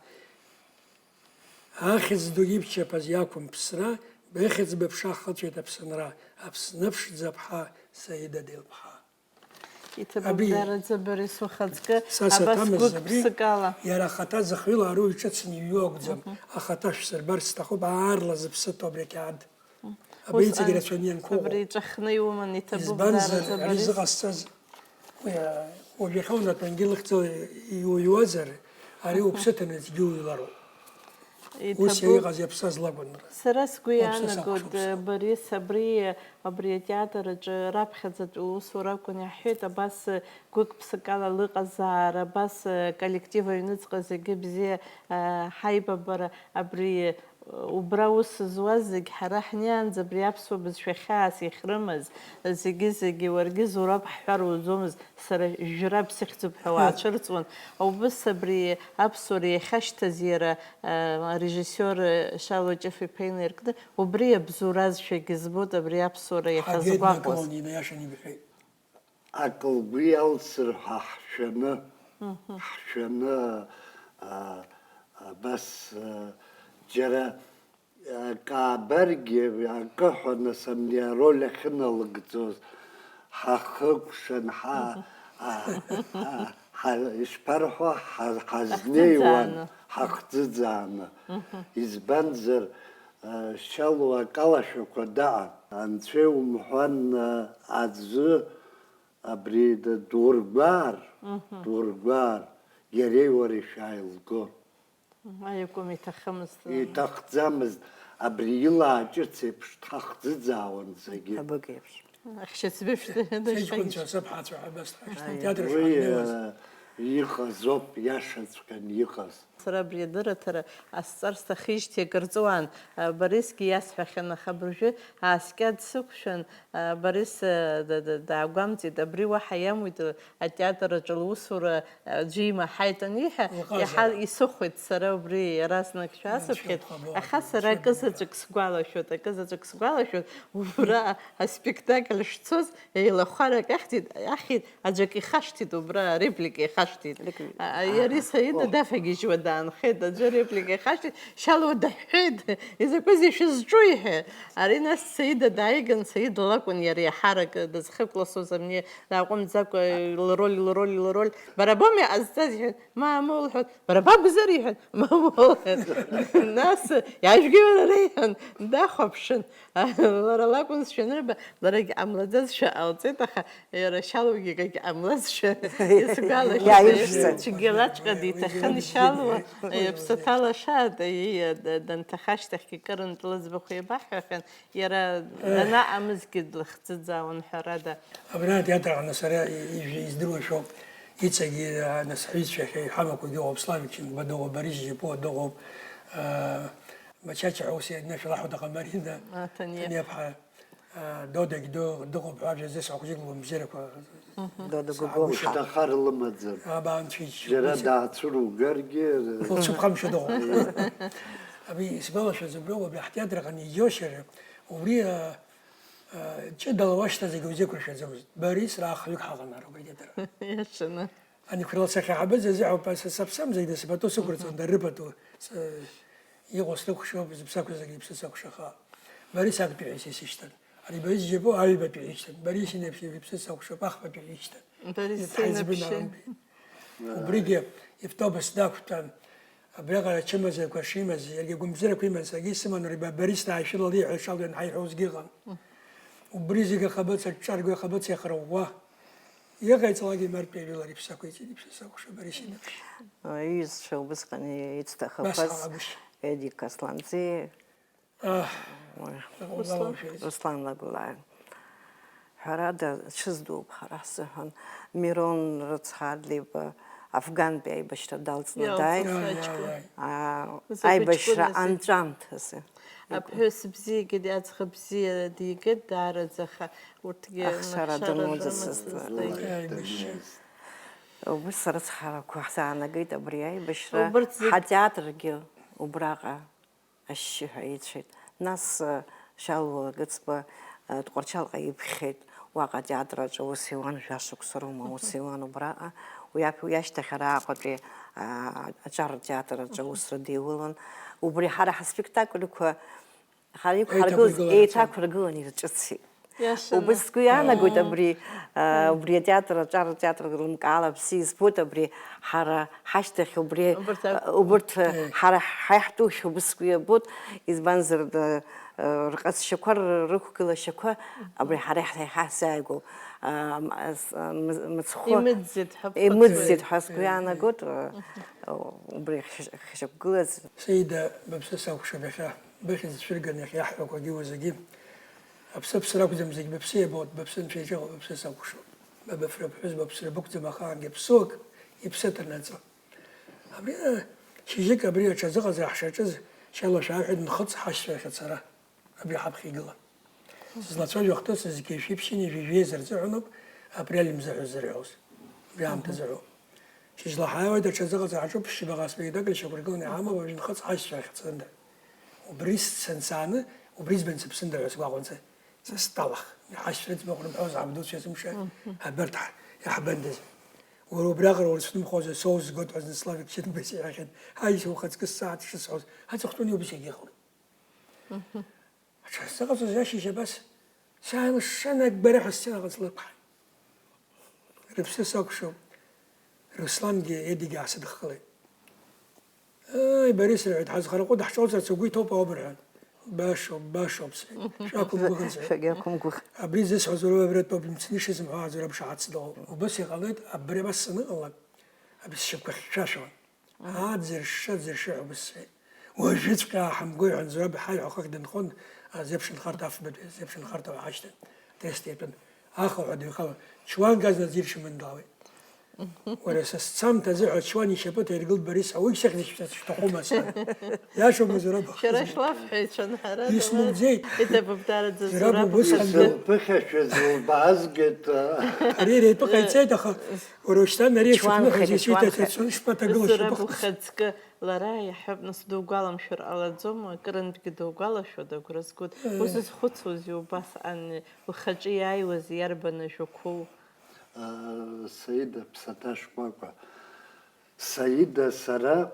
Ахьӡ ду ибчаԥаз иақәымԥсра, Ихьӡ-быԥша хыҵәеит Аԥсынра, Аԥсны ԥшӡа-ԥҳа Саида Делԥҳа. Иҭабуп, Абри дараӡа Борис ухаҵкы, Са абас саҭамыз гәык абри, ԥсыкала. Иара ахаҭа зыхҩыла ару иҿыцны иҩу акәӡам, ахаҭа шәсырбарц сҭахуп, аарла зыԥсы ҭоу абри ақьаад. Абри иҵегь Усҟан рацәаны ианқәыӷәӷәо. Абри иҿахны иуман, иҭабуп, Избанзар, дараӡа ари Борис. Зыҟасҵаз, уи, а, уажә иахьа унатәангьы лыхьӡала иуҩуазар, ари уԥсы ҭаны аӡәгьы уҩлароуп. Ус Иҭабуп. Иҟаз иаԥсаз лакәын. Сара сгәы Уаԥсас иаанагоит, акәхап сара. Борис, абри, абри атеатр аҿы раԥхьаӡатәи усура акәын, иаҳҳәеит, абас гәык-ԥсыкала лыҟазаара, абас коллектив аҩныҵҟа зегьы бзиа, а, ҳаибабара, абри, убра ус зуаз зегь ҳара ҳнеиаанӡа абри аԥсуа бызшәа хьаас иахьрымаз, зегьы-зегьы уаргьы зураб ҳҳәар уӡомызт, сара жәраб сыхьӡуп ҳәа уаацәырҵуан. Убыс абри аԥсуара иахьашьҭаз иара, а, арежиссиор, а, Шьалуа Ҷыф-иԥа инаиркны, убри абзоуразшәагьы збоит абри аԥсуара Ҳагеит иахьазгәаҟуаз. Макрон инаиашаны ибҳәеит. Акы лгәы иалсыр ҳәа ҳшәаны, ҳшәаны, а, абас, а, џьара акы аабаргьы, акы ҳәа, нас, абни ароль ахьыналыгӡоз, ҳахыкәшан, ҳа-, а, а, ҳа-, ишԥарҳәо, ҳа-, ҳазнеиуан, Ҳахӡыӡааны. Ҳахӡыӡааны. Избанзар, а, Шьалуа акалашәақәа даан, анцәа иумҳәан, а, аӡәы абри д-, дургәаар, дургәаар, иареи уареи шәааилго. Аиакәым иҭахымызт. Иҭахӡамызт, абри илааҿыц еиԥш дҳахӡыӡаауан зегьы. Абык еиԥш. Ахьшьыцба шәҭы-, Сеиҷкәынцәа сыԥҳацәа ҳәа абас дҳашьҭан, театр Уи, шҳамнеиуаз. Э, иҟазоуп, иашаҵәҟьан иҟаз. Сара абри адырраҭара асҵар сҭахижьҭеи акыр ҵуан, э, Борисгьы иасҳәахьан, аха абыржәы ааскьа дсықәшәан, э, Борис, э, да-, да-, даагәамҵит, абри уаҳа иамуит, э, атеатр аҿы лусура аӡәы имаҳаит аниҳәа, Лҟазара. Иаҳа исыхәеит сара убри, иаразнак шәасыԥхьеит. Ианшәыхәаба, Аха сара акы ианшәыхәаба. Заҵәык сгәалашәоит, акы заҵәык сгәалашәоит, убра аспектакль шцоз еилахәарак ахьӡеит, ахьит, аӡәк ихашҭит убра, реплика ихашҭит. Реплика. А, а, иареи Саида О. Дафагьежьуа даанхеит, аӡәы реплика ихашҭит, Шьалуа даҳәҳәеит, изакәызеи шәызҿу иҳәа. Ари нас Саида дааиган, Саида лакәын иара иаҳарак дызхыкәласоз, абни Дааҟәымҵӡакәа, лроль, лроль, лроль. Бара боуми иҟазҵаз, иҳәан, мамоу, лҳәон. Бара бакәзар, иҳәан, мамоу, лҳәан. Нас, иаажәгеи уара, иҳәан, дахәаԥшын. Лара лакәын сшәанырба, ларагь ҟамлаӡазшәа ҟалҵеит, аха иара Шьалуагьы акагь ҟамлазшәа исгәалашәоит. Иааиршәӡан. Цәгьалаҵәҟьа диҭахын Шьалуа, иԥсы ҭалашааит, данҭаха ашьҭахьгьы кырынтә лыӡбахә еибаҳҳәахьан. Иара данаҟамызгьы длыхӡыӡаауан, ҳәарада. Абра атеатр аҟны сара ижәа издыруа шәоуп. Иҵегьы, а, нас ҳҩызцәа ахьа иҳамақәагьы ыҟоуп, Славик Чынба дыҟоуп, Борис Џьапуа дыҟоуп, а, Мачача ҳәа ус ианашәлаҳәа дыҟам, Марина Аҭаниа. Ҭаниаԥҳа, а, Додагь ды-, дыҟоуп ҳәа ажәа зысҳәақәа зегь лымбзиарақәа. Дода Саҳагәышьа. Гәыгәымҳа. Дахар лымаӡам. Абанцәа ичча. Џьара Ус- даацәыругаргьы, Лцәыԥхамшьо дыҟоуп. Абри исгәалашәаз уброуп, абри ҳтеатр аҟны иџьоушьар, убри, а, а, ҷыдала уашьҭа зегьы узеиқәыршәаӡомызт. Борис рааха ҩык ҳаҟан ара убри атеатр. Иашаны. Ани Қәрал сахьаҳабыз азыҳәа са саԥсам зегь дасыпату сықәырҵон, дарыпату. С-, Иҟоу срыкәшоуп, зыԥсақәа зегьы иԥсы сакәшаха. Борис актәи ҳәа исышьҭан. Ари Борис Џьапуа аҩбатәи ҳәа ишьҭан. Борис Инеԥшьев иԥсы сакәшап, ахԥатәи ҳәа ишьҭан. Борис Иҭҳаиҵбын Инеԥшьев. Арантәи. Убригьы автобус дақәтәан. Абраҟа ачымазарақәа шимаз, иаргьы агәынбзиарақәа иман, саргьы исыман, ари Борис дааишьылала иҳәа шалган ҳаиҳәозгьы ыҟан. Убри зегьы ахаԥыц, аҿҿарго ахаԥыц иахырӷәӷәа. Иҟаиҵалак имартәи ажәылар иԥсы ақәиҵеит, иԥсы сакәшап, Борис Инеԥшьев. Иҩызцәа убысҟан ицҭахақәаз Бас Ҳалагәышь. Едик Асланӡиа, Аҳ, Уи. Руслан. Руслан Лагәлаиа. Ҳәарада, ҽыз дууп ҳара ҳзыҳәан. Мирон рыцҳа Адлеиба Афгантәи аибашьра далҵны Иалҵыз дааит. Аҷкәын. Ааи, ааи. Аа, Закәи аибашьра ҷкәынази? Анҵәамҭазы. Аԥҳәыс бзиагьы, аӡӷаб бзиа дигеит даараӡа, аха урҭгьы Ахшара ахшара дымоуӡацызт. Дымаӡацызт. Ааибашьра. Убыс арыцҳарақәа ҳзаанагеит абри аибашьра. Убырҭ зегь- Ҳатеатргьы убраҟа ашьшьыҳәа ицәеит. Нас, э, Шьалуа Гыцба, э, Тҟәарчалҟа иԥхьеит. Уаҟа атеатр аҿы аус иуан, жәашықәса роума аус иуан убраҟа. Уи аԥ-, уи ашьҭахь ара Аҟәатәи, а, аҿар театр аҿы аусра дыҩуан. Убри ҳара ҳаспектакльқәа Ҳара иқәҳаргылаз еиҭақәыргылан ирҿыцит. Иашаны. Убыс сгәы иаанагоит абри, а, убри атеатр аҿар, атеатр лымкаала бзиа избоит абри ҳара ҳашьҭахь убри, убырҭ, а, убырҭ, ҳара ҳаиҳәтәушәа убыс сгәы иабоит, избанзар, а, рҟазшьақәа, рықәгылашьақәа абри ҳара иаҳ-, иаҳзааигәоу, а, м-, а, с-, а, мыз-, мыцхәы имыӡӡеит ҳәа бхәыцуеит. Имыӡӡеит ҳәа сгәы иаанагоит, а, убри хьш-, хьшьақәгылаз. Саида, быԥсы сакәшап иахьа, быхьӡ цәырганы иахьа иаҳҳәақәагьы уи зегьы. Аԥсыԥсра акәӡам, зегь быԥсы иабоит, быԥсы нцәа иҿыхоит, быԥсы сакәшоуп. Ба быфра бҳәызба аԥсра бықәӡам, ахаангьы ԥсуак иԥсы аҭанаҵы. Абри, шьыжьык абри аҽазыҟаҵара ҳшаҿыз, шьала шәааҳәа нхыҵ ҳашьцәа ахьыцара, абри ҳаԥхьа игыла. Сызлацәажәо ахҭыс зқьи жәшәи ԥшьынҩажәи жәеиза рзыҳәаноуп апрель мзы ҳәа ззырҳәоз, абри аамҭа зыҳәоуп. Шьыжьла ҳааиуеит, аҽазыҟаҵара ҳаҿуп, ԥшьшьбаҟа аспектакль шьақәыргыланы иҳамоуп, абри нхыҵ ҳашьцәа ахьыцрында. Убри сцансааны, убри збан сыԥсында ҳәа сгәаҟуан са. Са стәалах, иҳашьцәа рыӡбахә рымҳәоз, ҳабдуцәа есымша, абарҭ ҳа-, иаҳбандаз. Уара убриаҟара урыцәнымхозар, соуз згоит ҳәа зны Славик Шьынба исеиҳәахьан, ҳаи, ухаҵкы ссааҭ шысҳәоз, аҵыхәтәаны убыс иагьыҟалеит. Аҽазыҟаҵоз ашьыжь абас, сааилышшан, акбара ҳәа сценаҟа слырԥхааит. Рыԥсы сакәшоуп. Руслангьы Едигьы аасыдыххылеит. Ааи, Борис, рҳәеит, ҳазхараҟәы даҳҿоуҵарц угәы иҭоуп ауп, рҳәан. Башоуп, башоуп, сҳәеит. Шәақәымгәыӷын, сҳәеит. Шәагьақәымгәыӷ. Абри зысҳәаз уара абра атәоуп, имцны ишысымҳәо ааӡара ԥшаҳац дыҟоуп. Убас иҟалеит, абри абас саныҟалак, абри сшьапқәа хьшәашәауан. Аӡыршы, аӡыршы ҳәа убас сҳәеит. Уажәыҵәҟьа ааҳамгои ҳәа Анзор аб ҳаи ҳәа хыхь дынхон, азеиԥш нхарҭа афбатәи, азеиԥш нхарҭа уаҳашьҭан, Тресте итәын. Ахәылԥ ҳәа дыҩхалан, чуан газ назиршьымын даауеит. Уара са сцамҭа азыҳәа ачуан ишьапы ҭаиргылт Борис, ауаҩы сыхьӡ шәҭахума сҳәан. Иашоума, Зураб? Шәара шәлафҳәаҩцәан ҳәа. Исмуӡеит. Иҭабуп, даараӡа, Зураб, Зураб. Убысҟан. Сылԥыхьашәа зылбаазгеит. Ари иара итәы ҟаиҵеит, аха уара ушьҭан ари ишәыԥныҳәаз исыҩҭац ацәа ишԥаҭагылоу, Зураб шьапыхса? Ухаҵкы, лара иаҳҳәап, нас дугәаламшәар ҟалаӡома, акырынтәгьы дугәалашәода, агәра згоит. Ус зхәыцуазеи убас ан, ухаҿы иааиуаз иарбан ажәақәоу? Саида Ԥсаҭа шкәакәа. Саида сара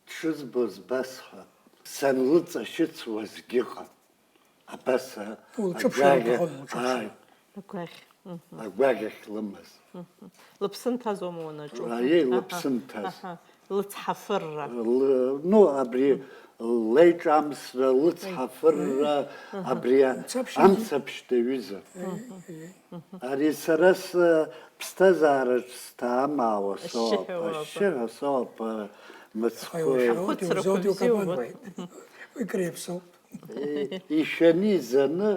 дшызбоз басҳәап, санлыҵашьыцуазгьы ыҟан. Абас, а, Улҿыԥшыр агәаӷь-, лҭахын, улҿыԥшыр. Ааи. Агәаӷь. Мгм. Агәаӷь ахьлымаз. Мгм. Лыԥсы нҭазоума уанаҿу? Аиеи, аҳа, лыԥсы нҭаз. Аҳа. Лыцҳафырра. Лы-, ну, абри леиҿамсра, лыцҳафырра, Аиеи. Аҳа. Абри а-, Мцаԥшь, амцаԥшь даҩыза. Аиеи, аиеи. Ари сара сыԥсҭазаараҿ сҭаамаауа соуп, ашьшьыҳәа уаба. Ашьшьыҳәа соуп, а, мыцхәы. Аха иушәоит, ахәыцрақәа иузоуҭ бзиа иукабан убоит. Уи креиԥсоуп. Е, ишәаны изаны,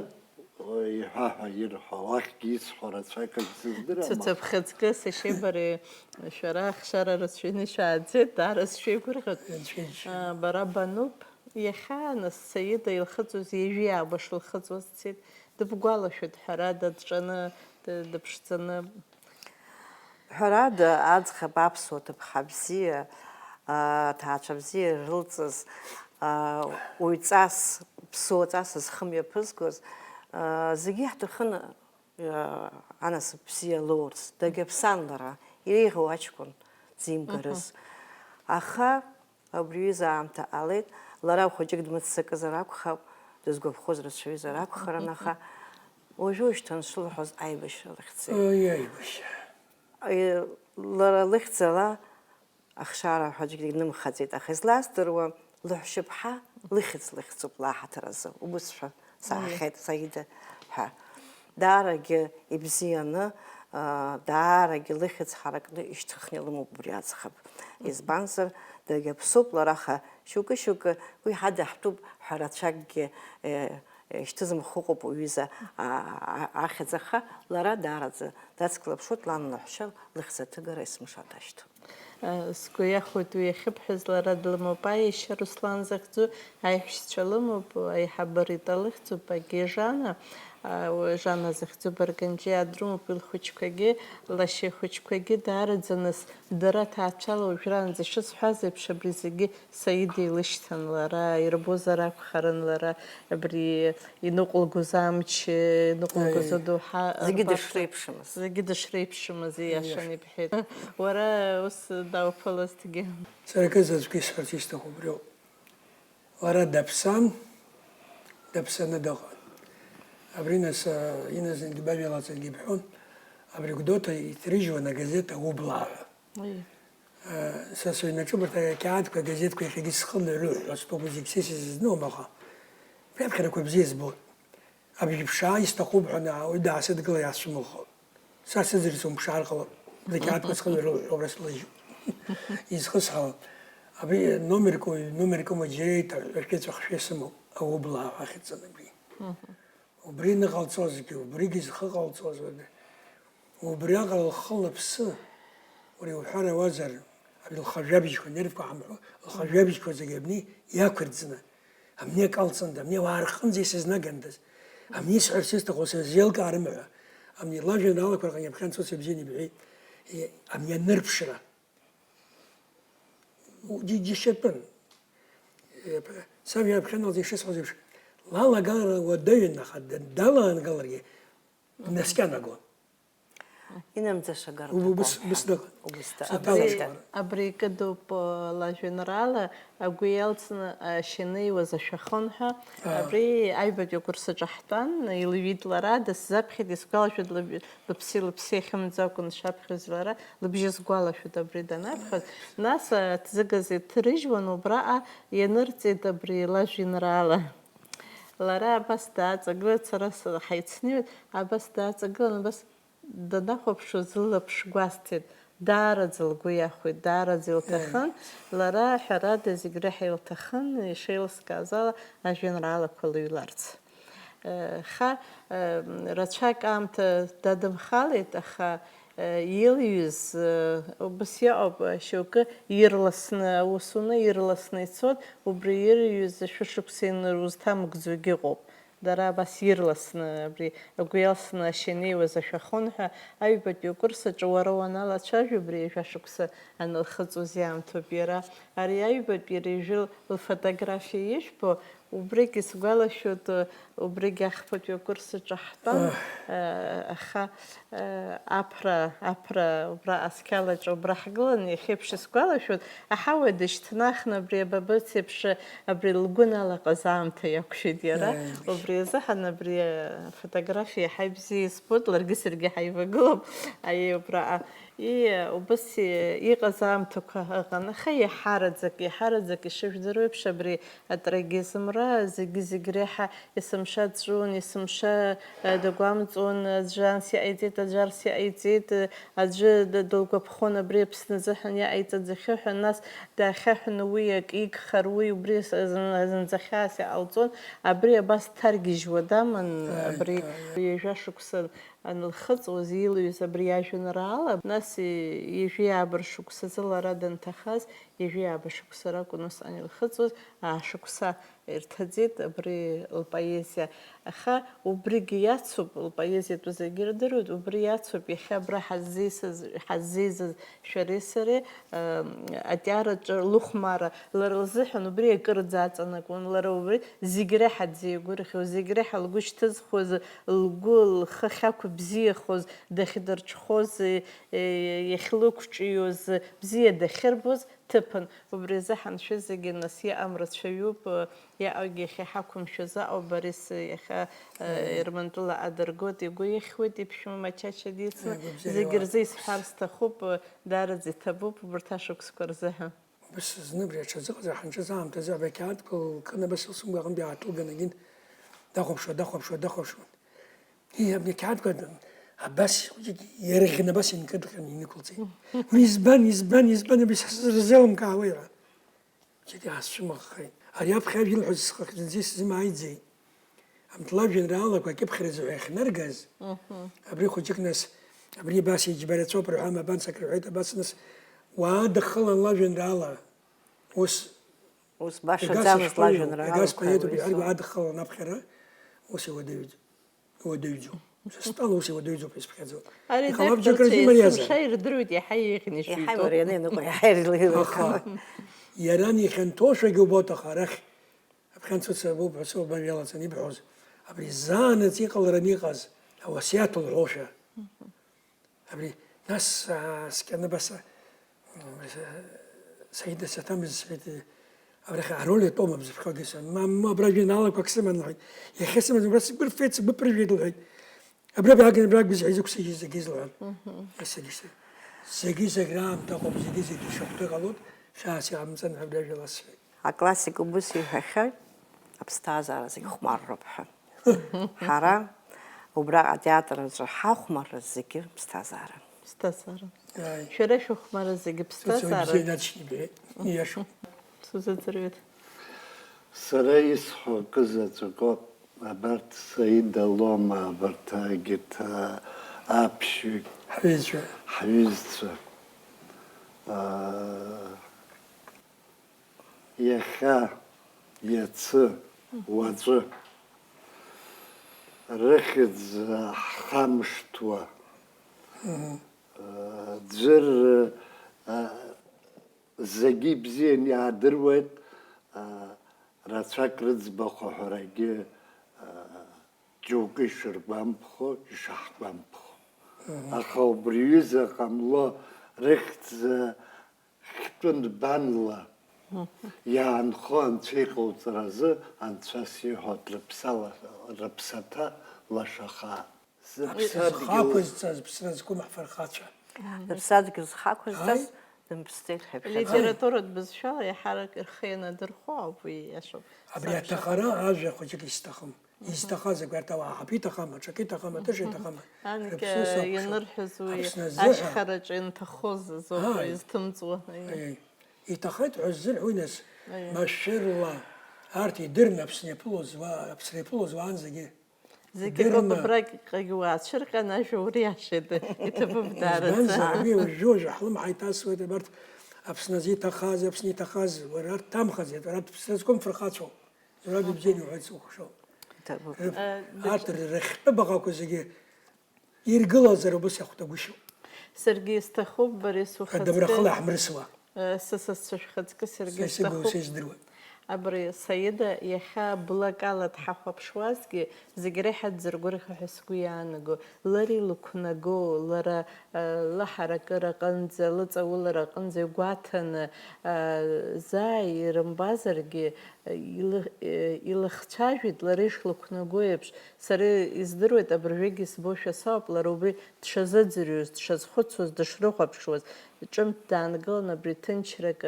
о, иҳәа ҳәа ирҳәо, уахьгьы исҳәо рацәак ак сыздырам, аха. Цәаца бхаҵкы, сашьеи бареи, шәара ахшара рацәаҩны шәааӡеит, даара сшәеигәырӷьоит. Анцәа иџьшьа. А, бара бануп, иахьа, нас, Саида илхыҵуаз ҩажәи ааба шылхыҵуаз дцеит. Дыбгәалашәоит, ҳәарада, дҿаны, д-, дыԥшӡаны. Ҳәарада, аӡӷаб аԥсуа ҭыԥҳа бзиа, аа, ҭаацәа бзиа ирылҵыз, аа, уаҩҵас, ԥсуаҵас зхы мҩаԥызгоз, аа, зегьы иаҳҭахын, аа, анасыԥ бзиа лоурц. Дагьаԥсан лара, иреиӷьу аҷкәын дзимгарыз. Мгм. Аха Абри аҩыза аамҭа ҟалеит, лара хәыҷык дмыццакызар акәхап, дызгәаԥхоз рацәаҩызар акәхарын, аха уажәы-уашьҭан шылҳәоз аибашьра лыхьӡеит. Аи, аибашьра. Е, лара лыхьӡала ахшара хәыҷык днымхаӡеит, аха излаздыруа, лыҳәшьыԥҳа лыхьӡ лыхьӡуп лаҳаҭыр азы, убысшәа. Саҳахьеит Саида ҳәа. Даарагьы ибзианы, аа, даарагьы лыхьӡ ҳаракны ишьҭыхны илымоуп убри аӡӷаб. Избанзар, дагьаԥсоуп лара, аха шьоукы-шьоукы уи ҳадаҳтәуп ҳәа рацәакгьы, е, е, шьҭызымхыҟоуп уҩыза, а, а, ахьӡ, аха лара даараӡа дацклаԥшуеит, лан лаҳәшьа лыхьӡ аҭыгара есымша дашьҭоуп. Сгәы иахәоит уи иахьыбҳәаз, лара длымоуп, аиашьа Руслан захьӡу аиҳәшьцәа лымоуп, аиҳабы Рита лыхьӡуп, агьи Жана, Жана захьӡу Барганџьиа дрымоуп, илхәыҷқәагьы, лашьа ихәыҷқәагьы даараӡа, нас, дара ҭаацәала уажәраанӡа ишысҳәаз еиԥш, абри зегьы Саида илышьҭан лара, ирбозар акәхарын лара, абри иныҟәылгоз амч, иныҟәылгоз Аиеи. Адоуҳа Зегьы рбарҭа. Дышреиԥшымыз. Зегьы дышреиԥшымыз, ииашаны Ииашаны. Ибҳәеит. Уара ус дауԥылазҭгьы. Сара акы заҵәык исҳәарц исҭаху убриоуп. Лара даԥсан, Иаԥсаны дыҟан. Абри нас, а, иназнагьы Бабиа Лаҵагьы ибҳәон, абри Гәдоуҭа иҭрыжьуан агазеҭ Аублаа ҳәа. Уи. А, са сыҩнаҿы убарҭ ақьаадқәа, агазеҭқәа иахьагьы схы нырҳәҳәо стәоуп, зегь са исызныҟәом, аха абри аԥхьарақәа бзиа збоит. Абжьыԥшаа исҭахуп ҳәа, уи даасыдгыла иаасцәымыӷхоит. Са сыӡырҩ сумԥшаар ҟалап, зқьаадқәа схы нырҳәҳәо абра слыжьуп. Изхысҳауа. Абри номерк, уаҩ номерк ымоу џьара еиҭаҳәҳәа шәеицәахшәа исымоуп, Аублаа ҳәа ахьыҵан абри. Мгм. Убри ныҟалҵозгьы, убригьы зхы ҟалҵозар, убриаҟара лхы лыԥсы, уара иуҳәар ауазар, абри лхажәабжьқәа, нервқәа ҳамҳәо, лхажәабжьқәа зегьы абни иақәырӡны, абни акалҵында, абни ауаа рҟынӡа исызнагандаз, абни исҳәарц исҭаху сызеилкаарым ҳәа, абни лажәеинраалақәа рҟны иаԥхьа анцәа бзианы ибҳәеит, е, абни анырԥшра. Џь-, џьашьатәын. Е, саб иаԥхьа аналҵ ишысҳәаз еиԥш, лалагалара уадаҩын, аха д-, далаангаларгьы днаскьанагон. Инамӡаша агара Убыс, аҭахын. Убыс дыҟан. Убыс дыҟан. Саҭала Абри, Абри икыдуп, э, лажәеинраала, агәы иалҵны ашьа инеиуаз ашәахын ҳәа. Аа. Абри аҩбатәи акурс аҿы ҳтәан, илҩит лара, дысзаԥхьеит, исгәалашәоит, лыб-, лыԥси лыԥси ахьымӡакәын дшаԥхьоз лара, лыбжьы сгәалашәоит абри данаԥхьоз. Нас аҭӡыгаз иҭрыжьуан, убраҟа ианырҵеит абри лажәеинраала. Лара абас дааҵагылеит, сара с-, ҳаицныҩит, абас дааҵагылан, абас данахәаԥшуаз лылаԥш гәасҭеит, даараӡа лгәы иахәеит, даараӡа илҭахын. Лара, ҳәарада, зегь реиҳа илҭахын, ишеилыскааз ала, ажәеинраалақәа лыҩларц. Аха, рацәак аамҭа дадымхалеит, аха, илҩыз, убас иҟоуп, шьоукы ирласны, аус уны ирласны ицоит, убри ирҩыз шәышықәса инарузҭамыгӡогьы ыҟоуп. Дара абас ирласны, абри агәы иалсны ашьа инеиуаз ашәахын ҳәа, аҩбатәи акурс аҿы уара уаналацәажәо, абри жәашықәса анылхыҵуаз иаамҭоуп иара. Ари аҩбатәи рыжәы лфотографиа ижәбо, убригь исгәалашәоит, убригь ахԥатәи акурс аҿы ҳтәан, Аҳ. э, аха, э, аԥра, аԥра убра асқьалаҿы убра ҳгылан, иахьеиԥш исгәалашәоит, аҳауа дышьҭнахны абри абабыц еиԥш абри лгәы налаҟаз аамҭа иақәшәеит иара. Аи. Убри азыҳәан абри афотографиа иаҳа ибзиа избоит, ларгьы саргьы ҳаивагылоуп, аиеи, убраҟа. И, убас и-, иҟаз аамҭақәа ыҟан, аха иаҳараӡак, иаҳараӡак ишыжәдыруа еиԥш абри атрагизмра зегьы-зегь реиҳа есымша дҵәуон, есымша, э, дагәамҵуан, аӡәы анс иҟаиҵеит, аӡәы арс иҟаиҵеит, э, аӡәы д-, дылгәаԥхон абри Аԥсны азыҳәан иҟаиҵаӡахьоу ҳәа, нас даахьаҳәны уи акы игхар, уи убри с-, зын-, зынӡа хьаас иҟалҵон, абри абас дҭаргьежьуа даман, Ааи, абри ааи, ааи. Ҩажәа шықәса анылхыҵуаз, илҩыз абри ажәеинраала, нас, ҩажәи ааба ршықәсазы лара данҭахаз, ҩажәи ааба шықәса ракәын усҟан илхыҵуаз, аа шықәса ирҭаӡеит абри лпоезиа. Аха убригьы иацуп, лпоезиатәу зегьы ирдыруеит, убри иацуп иахьа абра ҳаззеисыз, ҳаззеизаз шәареи сареи, ам, атиараҿы лыхәмарра, лара лзыҳәан убри акырӡа аҵанакуан, лара убри зегь реиҳа дзеигәырӷьоз, зегь реиҳа лгәы шьҭызхуаз, лгәы, лхы ахьақәыбзиахоз, дахьдырҽхәоз, е, е, иахьлықәҿиоз, бзиа дахьырбоз ҭыԥын. Убри азыҳәан шәызегьы нас иҟам рацәаҩуп, е, иаҟагьы иахьа ҳақәымшәаз аҟоуп, Борис иахьа, е, Мм. Ермантәыла адыргоит, игәы ихьуеит, иԥшәма Мачача дицны. Игәабзиара Зегьы иоуа. Рзы исҳәар сҭахуп, е, даараӡа иҭабуп убарҭ ашықәсқәа рзыҳәа. Убыс зны абри аҽазыҟазар ҳанҿыз аамҭазы абри ақьаадқәа лкын, абас илсымгәаҟынтә иаатылган, егьин дахәаԥшуа, дахәаԥшуа, дахәаԥшуан. Ии, абни ақьаадқәа абас хәыҷык иарӷьны абас инкыдҟьаны инықәылҵеит. Уи избан, избан, избан, абри са сырзеилымкаауеи ҳәа. Хәыҷык иаасцәымыӷхеит. Ари аԥхьа ажәа илҳәоз схахьынӡа исзымааиӡеит. Амҭла жәеинраалақәа акьыԥхьразы ҳәа иахьнаргаз, Мгм. Абри хәыҷык нас, абри абас иџьбарацәоуп рҳәама, абанс акры рҳәеит, абас нас уаадыххылан лажәеинраала. Ус Ус башаӡамызт иагаз лажәеинраалақәа, иагаз поетуп уаҩы иҳәаргьы исоуп. Уаадыххылан аԥхьара, ус иуадаҩӡ-, иуадаҩӡоуп. Стәала ус иуадаҩӡоуп ҳәа исԥхьаӡоит. Аредакторцәа Иҟалап џьоукы рзы мариазар. Есымша ирдыруеит, иаҳа еиӷьны Иаҳа ишәитәу. Имарианы ианыҟоу, иаҳа ирылеиуеит. Аха иара ани ихьанҭоушәагьы убоит, аха арахь Аԥхьанца уцабоуп ҳәа соуп, абар иалаҵаны ибҳәоз, абри заанаҵ иҟалараны иҟаз ауасиаҭ лҳәошәа. Абри, нас, аа, скьаны абас, аа, Саида саҭамыз, сҳәеит, Абрахь ароль атәома бзыԥхьагьы сан. Мамоу, абра жәеинраалақәак сыман, лҳәеит. Иахьа сымаӡам, убра сгәы рфеит, сгәы ԥыржәеит, лҳәеит. Абра бааган, абра гәызҳәа изықәсыжьыз зегьы злҳәан. Мгм. Ас зегьы сры-, зегьы зегь раамҭа ыҟоуп, зегьы зегь ишахәҭоу ҟалоит, хьаас иҟамҵан ҳәа абри ажәа ласҳәеит. Аклассик убыс иҳәахьан, аԥсҭазаара зегь хәмарроуп ҳәа. Ҳара убраҟа атеатр аҿы ҳахәмарра зегьы ԥсҭазааран. Ԥсҭазааран. Ааи. Шәара шәыхәмарра зегьы ԥсҭазааран. Бзиа инаҵшьны ибеит. Ииашоуп. Сузыӡырҩуеит. Сара исҳәо акы заҵәык ауп, абарҭ Саида Лома, абарҭ егьырҭ, а, аԥшьҩык. Ҳҩызцәа. Ҳҩызцәа. А, иахьа, иацы, уаҵәы рыхьӡ ҳхамышҭуа, а, ӡәыр, а, зегьы ибзиан иаадыруеит, а, рацәак рыӡбахә аҳәарагьы, а, џьоукы ишыргәамԥхо, ишаҳгәамԥхо. Аха убри ҩыза ҟамло, рыхьӡ хьтәы нбанла иаанхо Анцәа иҟауҵаразы Анцәа сиҳәоит, рыԥсала, рыԥсаҭа лашаха. Аԥсны зхы ақәызҵаз, Аԥсны зқәым ҳфырхацәа. Рыԥсадгьыл зхы ақәызҵаз, ааи, дымԥсӡеит ҳәа иԥхьаӡоит. Литературатә бызшәала иаҳарак рхы ианадырхәо ауп, уи иашоуп. Абри сабша аҭахара ажәа хәыҷык исҭахым. Изҭахаз акы арҭ ауаа ҳаԥиҭахама, ҽак иҭахама, тыша иҭахама. Анкьа рыԥсы сақәшәом. Ианырҳәоз уи Аԥсны азыҳәа. Ашьхараҿы ианҭахоз азоуп, ааи, изҭымҵуа. Ааи. Иҭахеит ҳәа ззырҳәои нас? Ааи. Машәырла арҭ идырны Аԥсны иаԥылоз уа-, Аԥсны иаԥылоз уаанӡагьы. Зегьы идырны. Акоуп, абраҟагьы уаацәырҟьан, ажәа уриашеит, иҭабуп даараӡа. Избанзар, абри уажәы-уажәы ҳлымҳа иҭасуеит абарҭ Аԥсны азы иҭахаз, Аԥсны иҭахаз, уара арҭ ҭамхаӡеит, уара арҭ Аԥсны зқәым фырхацәоуп. Зураб ибзианы иуҳәеит, сыхәшоуп. Иҭабуп. Рыф-, Э, арҭ дыш- рыхьтәы баҟақәа зегьы иргылазар убыс иахәҭагәышьоуп. Саргьы исҭахуп, Борис, ухаҵкы. Адамра хыла иаҳмырсуа. Э, са сасцәа шәхаҵкы саргьы сҭахуп. Са исыгу сыздыруа. Абри Саида иахьа блакала дҳахәаԥшуазгьы, зегь реиҳа дзыргәырӷьо ҳәа сгәы иаанаго, лара илықәнаго, лара, э, лыҳаракыра аҟынӡа, лыҵаулара аҟынӡа игәаҭаны, э, заа ирымбазаргьы, илых-, илыхцәажәеит лара ишлықәнаго еиԥш. Сара издыруеит, абыржәгьы сбошәа сауп, лара убри дшазыӡырҩуаз, дшазхәыцуаз, дышрыхәаԥшуаз. Ҿымҭ даангылан, абри ҭынчрак,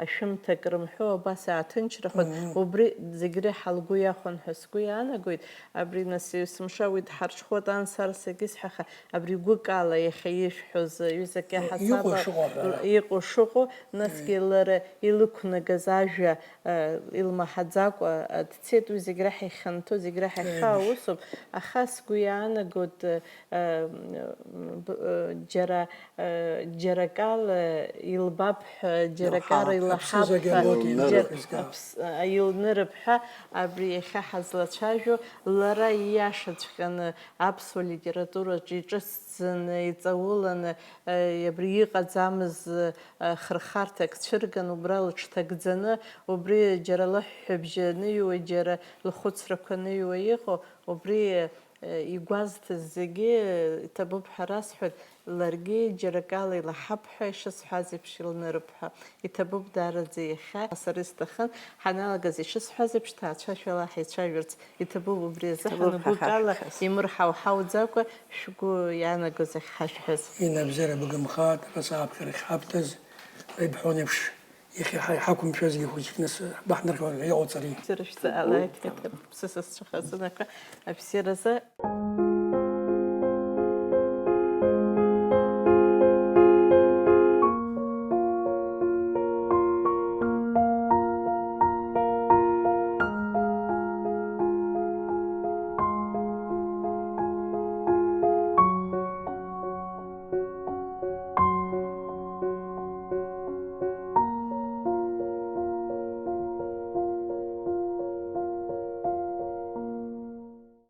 ашәымҭак рымҳәо, абас ааҭынчрахоит. Мгм. Убри зегь реиҳа лгәы иахәон ҳәа сгәы иаанагоит. Абри нас есымша уи дҳарҽхәоит, ан сара сагьысҳәаха, абри гәыкала иахьа ишәҳәоз, ҩызак иҟоу иаҳасаб шыҟоу ҳәа. Иҟоу шыҟоу, насгьы лара илықәнагаз ажәа, э, илмаҳаӡакәа, э, дцеит, уи зегь реиҳа ихьанҭоу, зегь реиҳа ихьаа усуп, аха сгәы иаанагоит, э, э, б-, э, џьара, э, џьара акала илбап ҳәа, џьара акала илаҳап ҳәа, џьара аԥс-, э, илнырып ҳәа, абри иахьа ҳазлацәажәо, лара ииашаҵәҟьаны аԥсуа литератураҿы иҿыцӡаны, иҵауланы, э, абри иҟаӡамыз, э, хырхарҭак цәырган, убра лыҽҭагӡаны, убри џьара лыҳәҳәабжьы аныҩуа, џьара лхәыцрақәа аныҩуа иҟоу, убри, э, игәазҭаз зегьы иҭабуп ҳәа расҳәоит, ларгьы џьара акала илаҳап ҳәа ишысҳәаз еиԥш илнырып ҳәа. Иҭабуп даараӡа иахьа, сара исҭахын, ҳаналагаз ишысҳәаз еиԥш, ҭаацәашәала ҳаицәажәарц. Иҭабуп убри азыҳәан, иҭабуп, гәыкала, ҳахьҳәаз, имырҳауҳауӡакәа шәгәы иаанагоз ахьҳашәҳәаз. Инабзиара быгымхааит, абас ааԥхьара ахьҳабҭаз, ибҳәон еиԥш, иахьа ҳа иҳақәымшәазгьы хәыҷык нас баҳнархьуан ҳәа иҟауҵари. Бзиара шәзаалааит, иҭабуп, сасасцәа хазынақәа, абзиаразы.